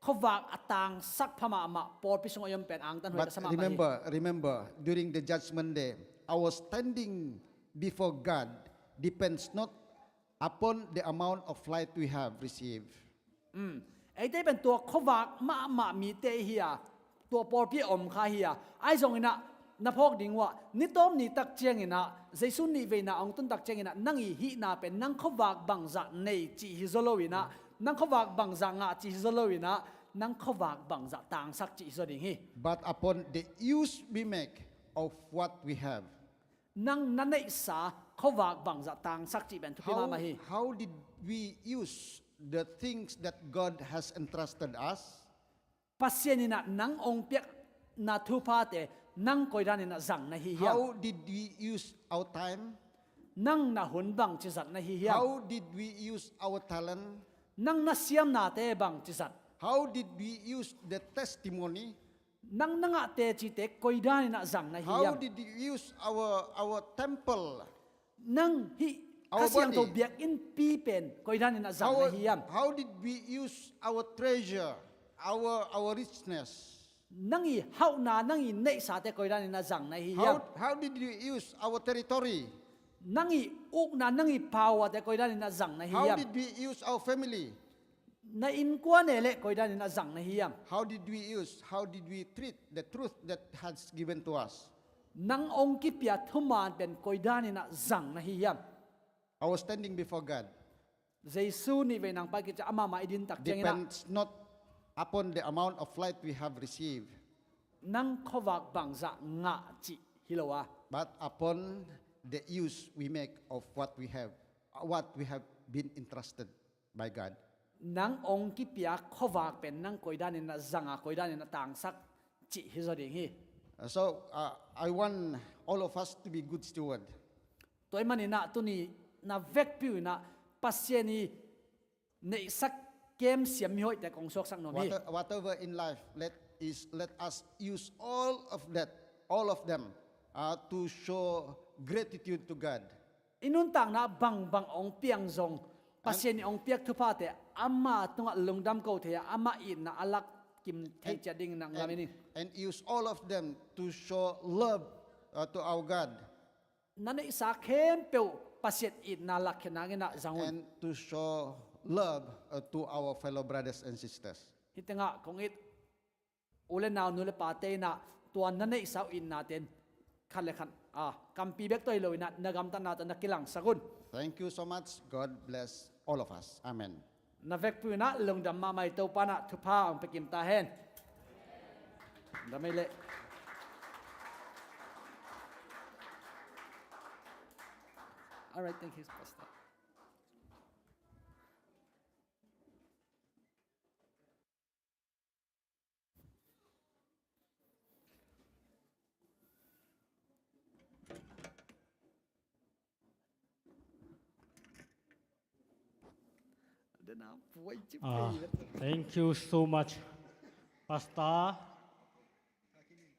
khuavak a tangsak pha mahmah pawlpi sungah i om pen angtanhuai ka sa mahmah hi. But remember, remember, during the judgment day, our standing before God depends not upon the amount of light we have received. Eite pen tua khuavak mahmah mite i hi a, tua pawlpi a om kha hi a, ahi zonginah na phawk ding uh ah ni tawp ni tak cianginah Jesu nihveina hong tun tak cianginah nang i hihna pen nang khuavak bangzah nei cih hi zaw loinah nang khuavak bangzah ngah cih hi zaw loinah nang khuavak bangzah tangsak cih hi zaw ding hi. But upon the use we make of what we have. Nang na neihsa khuavak bangzah tangsak cih pen thupi mahmah hi. How did we use the things that God has entrusted us? Pasian inah nang hong piakna thuphate nang koidan inah zang na hi hiam? How did we use our time? Nang na hun bangci zat na hi hiam? How did we use our talent? Nang na siamnate bangci zat? How did we use the testimony? Nang na ngah tecite koidan inah zang na hi hiam? How did you use our, our temple? Nang hih Kha Siangtho biakinnpi pen koidan inah zang na hi hiam? How did we use our treasure, our, our richness? Nang i hauhna, nang i neihsate koidan inah zang na hi hiam? How, how did we use our territory? Nang i ukna, nang i power te koidan inah zang na hi hiam? How did we use our family? Na innkuan e le koidan inah zang na hi hiam? How did we use, how did we treat the truth that has given to us? Nang hong kipia thuman pen koidan inah zang na hi hiam? Our standing before God. Jesu nihveina hong pai khit ciang amah mah i din tak ciangin ah. Depends not upon the amount of light we have received. Nang khuavak bangzah ngah cih hi lo a. But upon the use we make of what we have, what we have been entrusted by God. nang hong kipiak khuavak pen nang koi danin na zanga, koi danin na tangsak cih hi zaw ding hi. Uh, so, uh, I want all of us to be good steward. Tua ahih manin ah tuni na vekpi un ah Pasian i neihsak kem siam mihoihte kong suaksak nuam hi. Whatever in life, let is let us use all of that, all of them, uh, to show gratitude to God. I nuntakna bangbang hong piang zong, Pasian in hong piak thuphate ama tungah lungdam ko thei a, ama itna a lak kim thei ciat dingin na ngam in. And use all of them to show love, uh, to our God. Na neihsa khempeuh Pasian itna lakkhia nangin ah zang un. And to show love, uh, to our fellow brothers and sisters. Hih tengah kong it u le nau, nu le pate in ah tua na neihsa uh itnate in khat le khat, ah, kampi bek tawh hi lo in ah na gamtatna tawh na kilangsak un. Thank you so much. God bless all of us. Amen. Na vekpi un ah lungdam mahmah hi. Topa in ah thupha hong pia kim ta hen. Dam ei leh. All right, thank you, Pastor. Ah, thank you so much, Pastor,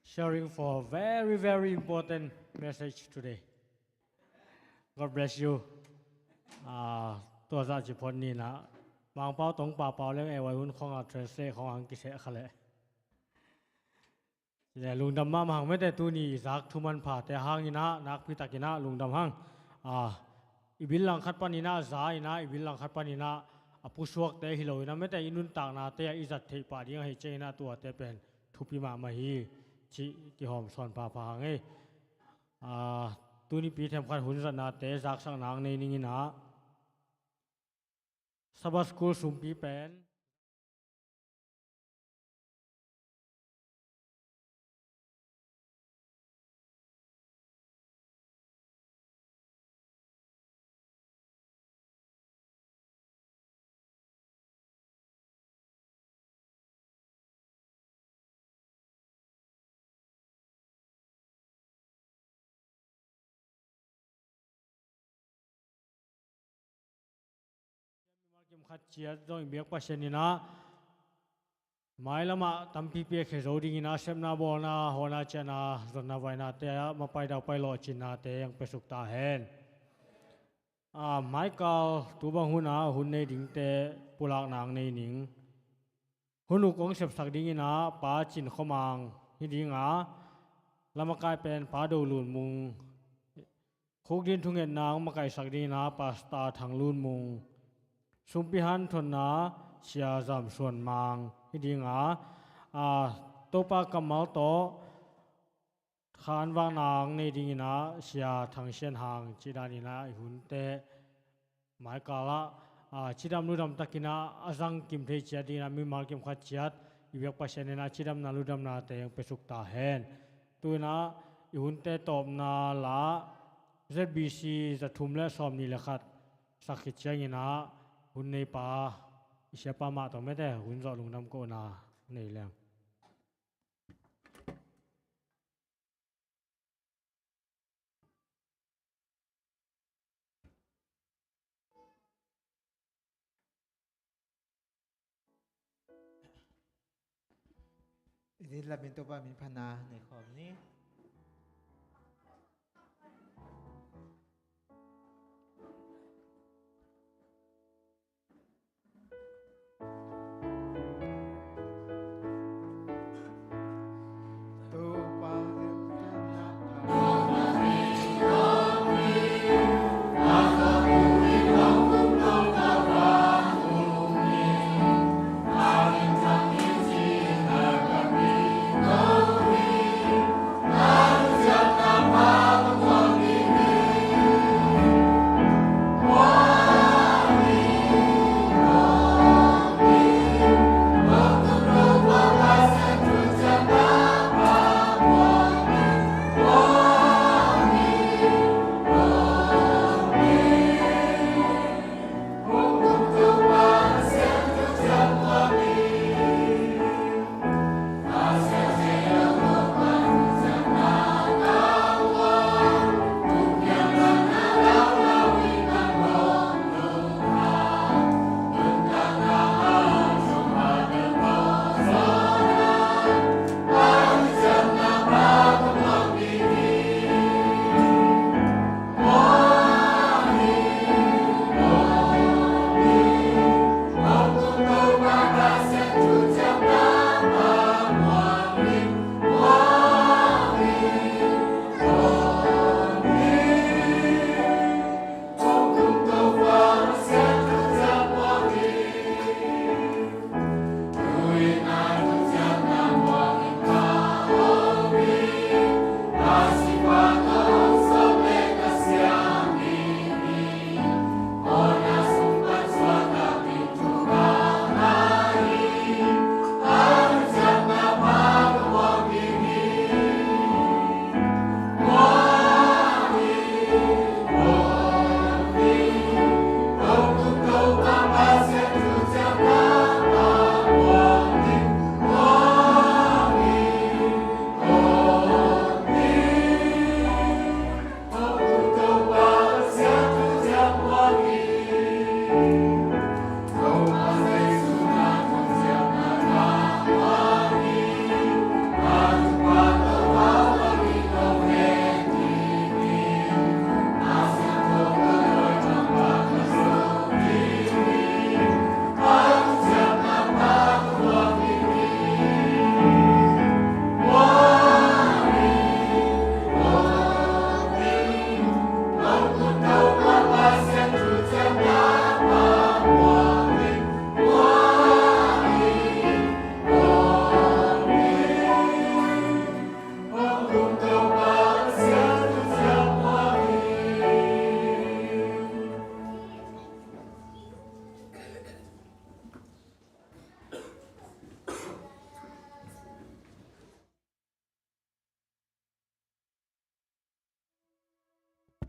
sharing for a very, very important message today. God bless you. Ah, tua zah ci phot ni in ah Mangpau tong papau leng ei vai hun khong a translate khong hong kiseh kha leh. Lungdam mahmah hang mete, tuni i zak thu manphate hangin ah nakpi takin ah lungdam hang. Ah, i bil langkhat panin ah za in ah, i bil langkhat panin ah a pusuakte hi lo in ah mete, i nuntaknate ah i zat theih pah ding ahih ciangin ah tuate pen thupi mahmah hi cih kihawm sawn phapha hang ei. Ah, tunipi themkhat hun zatnate zaksak nang nei ning in ah Sabbath School sumpi pen Mimal kim khat ciat zong i biak Pasian in ah mailamah tampipi a khia zo dingin ah sepna bawlna, hawlna, ciahna, zonna vainate ah mapai daupai lawhcinnate hong piasuk ta hen. Ah, maikal tu bang hun ah hun nei dingte pulakna hong nei ning. Hun uk hong sepsak dingin ah Pa Cin Khua Mang hi ding a, lamakai pen Pa Do Lun Mung, khukdin thungetna hong makaihsak dingin ah Pastor Thang Lun Mung, sumpi hanthotna Sia Zam Suan Mang hi ding a, ah, Topa kammal tawh khanvakna hong nei dingin ah Sia Thang Sian Hang cih danin ah i hunte maikal ah, ah, cidam ludam takin ah a zang kim thei ciat dingin ah mimal kim khat ciat i biak Pasian in ah cidamna ludamnate hong piasuk ta hen. Tu in ah i hunte tawpna la Z B C za thum le sawm nih le khat sak khit ciangin ah hun neipa i siapa mah tawh mete hun zawh lungdam kohna nei leng. I dihlak in Topa min phatna nei khawm ni.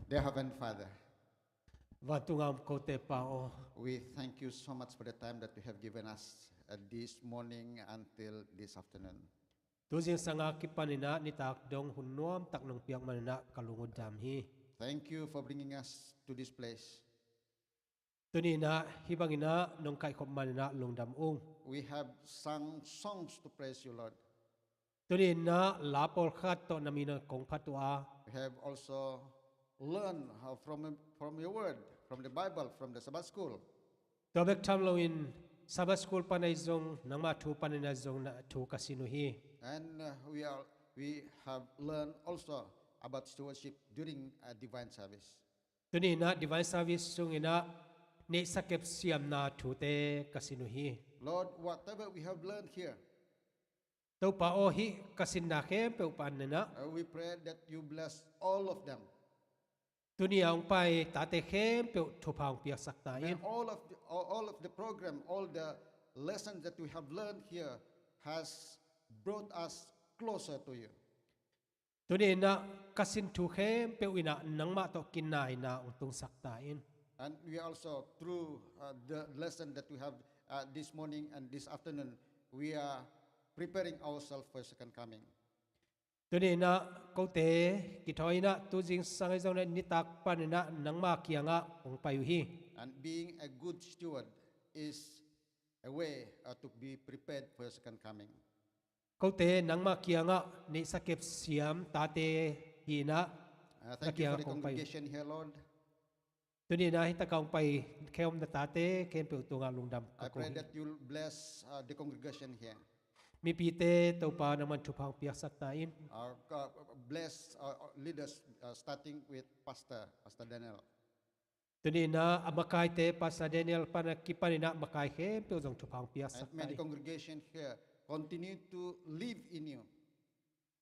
Dear Heavenly Father, vantung a om kote Pa aw, we thank you so much for the time that you have given us, uh, this morning until this afternoon. Tu zingsang a kipanin ah nitak dong hun nuamtak nong piak manin ah ka lung uh dam hi. Thank you for bringing us to this place. Tuni in ah hih bangin ah nong kaihkhop manin ah lungdam ung. We have sung songs to praise you, Lord. Tuni in ah la pawlkhat tawh na min ah kong phat uh a, we have also learned, uh, from, from your word, from the Bible, from the Sabbath school. Tua bek tham loin Sabbath school panin ah zong, nangma thu panin ah zong na thu ka sin uh hi. And, uh, we are, we have learned also about stewardship during, uh, divine service. Tuni in ah divine service sungin ah neihsa kep siamna thute ka sin uh hi. Lord, whatever we have learned here, Topa aw, hih ka sinna khempeuh panin ah, uh, we pray that you bless all of them. Tuni a hong pai tate khempeuh thupha hong piaksak ta in. May all of the, all, all of the program, all the lessons that we have learned here has brought us closer to you. Tuni in ah ka sin thu khempeuh in ah nangmah tawh kinai in ah hong tungsak ta in. And we also, through, uh, the lesson that we have, uh, this morning and this afternoon, we are preparing ourselves for your second coming. Tuni in ah kote kithawi in ah tu zingsang ahi zongin ah nitak panin ah nangma kiangah hong pai uh hi. And being a good steward is a way, uh, to be prepared for your second coming. Kote nangma kiangah neihsa kep siam tate hi in ah, uh, na kiangah hong pai uh. Thank you for the congregation here, Lord. Tuni in ah hih takah hong pai khe om na tate khempeuh tungah lungdam ka ko hi. I pray that you'll bless, uh, the congregation here. Mipite Topa nangman thupha hong piaksak ta in. Uh, uh, bless, uh, uh, leaders, uh, starting with Pastor, Pastor Daniel. Tuni in ah a makaite Pastor Daniel pan a kipan in ah makai khempeuh zong thupha hong piaksak ta in. And may the congregation here continue to live in you.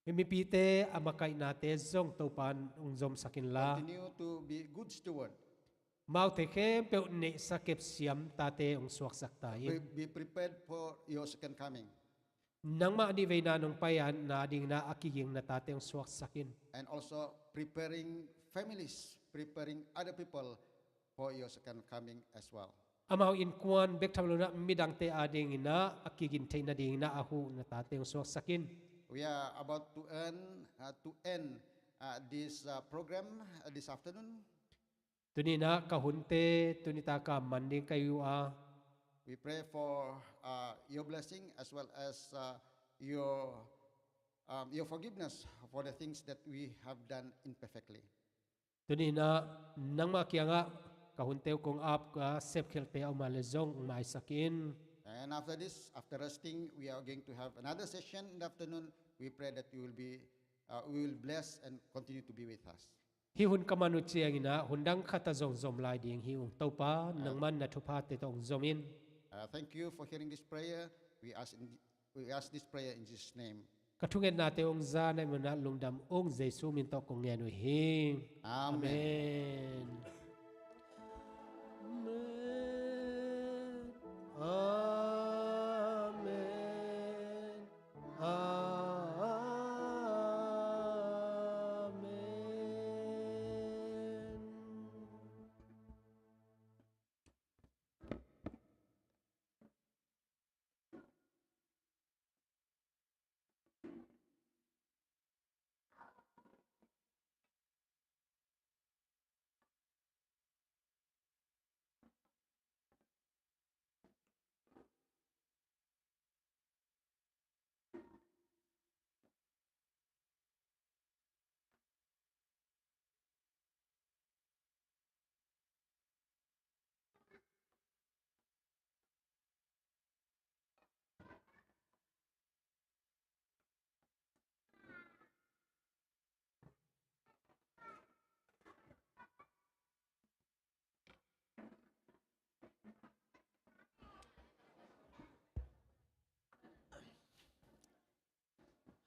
Hih mipite a makaihnate zong Topa'n hong zomsak inla, continue to be good steward. Amaute khempeuh neihsa kep siam tate hong suaksak ta in. Be, be prepared for your second coming. Nangmah a nihveina nong pai a na dingin ah a kiging na tate hong suaksak in. And also preparing families, preparing other people for your second coming as well. Amau innkuan bek tham loin ah midangte a dingin ah a kigin theih nadingin ah a huh na tate hong suaksak in. We are about to end, uh, to end, uh, this, uh, program, uh, this afternoon. Tuni in ah ka hunte tuni taka man ding ka hi uh a, we pray for, uh, your blessing as well as, uh, your, um, your forgiveness for the things that we have done imperfectly. Tuni in ah nangmah kiangah ka hunte uh kong ap a, sepkhialte a om a leh zong maisak in. And after this, after resting, we are going to have another session in the afternoon. We pray that you will be, uh, we will bless and continue to be with us. Hih hun ka man uh ciangin ah hun dang khat ah zong zom lai ding hi ung. Topa, nangman na thuphate tawh hong zom in. Uh, thank you for hearing this prayer. We ask in, we ask this prayer in Jesus' name. Ka thungetnate hong za na hih manin ah lungdam ung. Jesu min tawh kong ngen uh hi. Amen. Amen. Amen. Amen.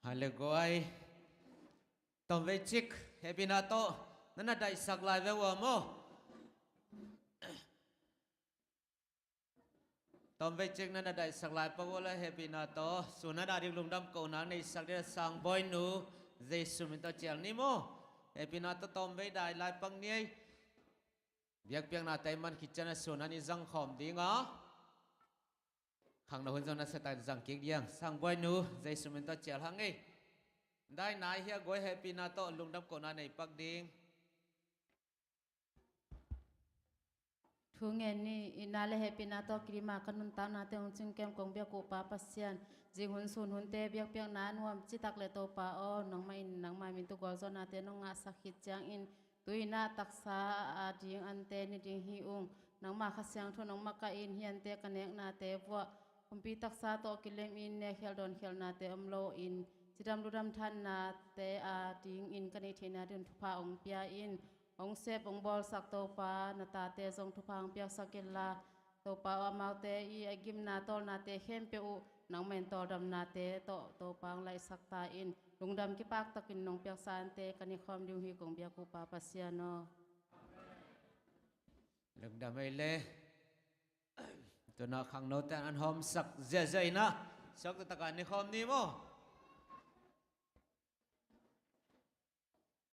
Hale guai. Tom vei cik, hehpihna tawh na na daihsak lai ve ua maw? Tom vei cik na na daihsak lai pak ua le hehpihna tawh sun a dai ding lungdam kohna neisak ding a, Sangbawi nu Jesu min tawh cial ni maw? Hehpihna tawh tom vei dai lai pak ni ei. Biakpiaknate man khit ciang a sun a ni zang khawm ding a, khangno hun zong na setak zang kik diang. Sangbawi nu Jesu min tawh cial hang ei. Dai nai hia guai, hehpihna tawh lungdam kohna nei pak ding. Thu ngen ni. Itna le hehpihna tawh kilima ka nuntaknate hong cingkem kong biak uh Pa Pasian, zing hun sun hunte biakpiakna a nuam citak le Topa aw, nangmah in nangmah min tu gualzawhnate nong ngahsak khit ciangin tu-in ah taksa a ding ante ni ding hi ung. Nangmah Kha Siangtho nong makaih in hih ante ka neknate vuah kumpi taksa tawh kilem in nekkhial dawnkhialnate om loin cidam ludam thannate a dingin ka neih theihna ding thupha hong pia in. Hong sep hong bawlsak Topa, na tate zong thupha hong piaksak inla, Topa aw, amaute i a gimna tawlnate khempeuh uh nangmah in tawldamnate tawh Topa hong laihsak ta in. Lungdam kipaktakin nong piaksa ante ka nekhawm ding uh hi kong biak uh Pa Pasian aw. Lungdam ei le. Tuna khangnote an hawmsak ziahziah in ah, suakta takin nekhawm ni maw?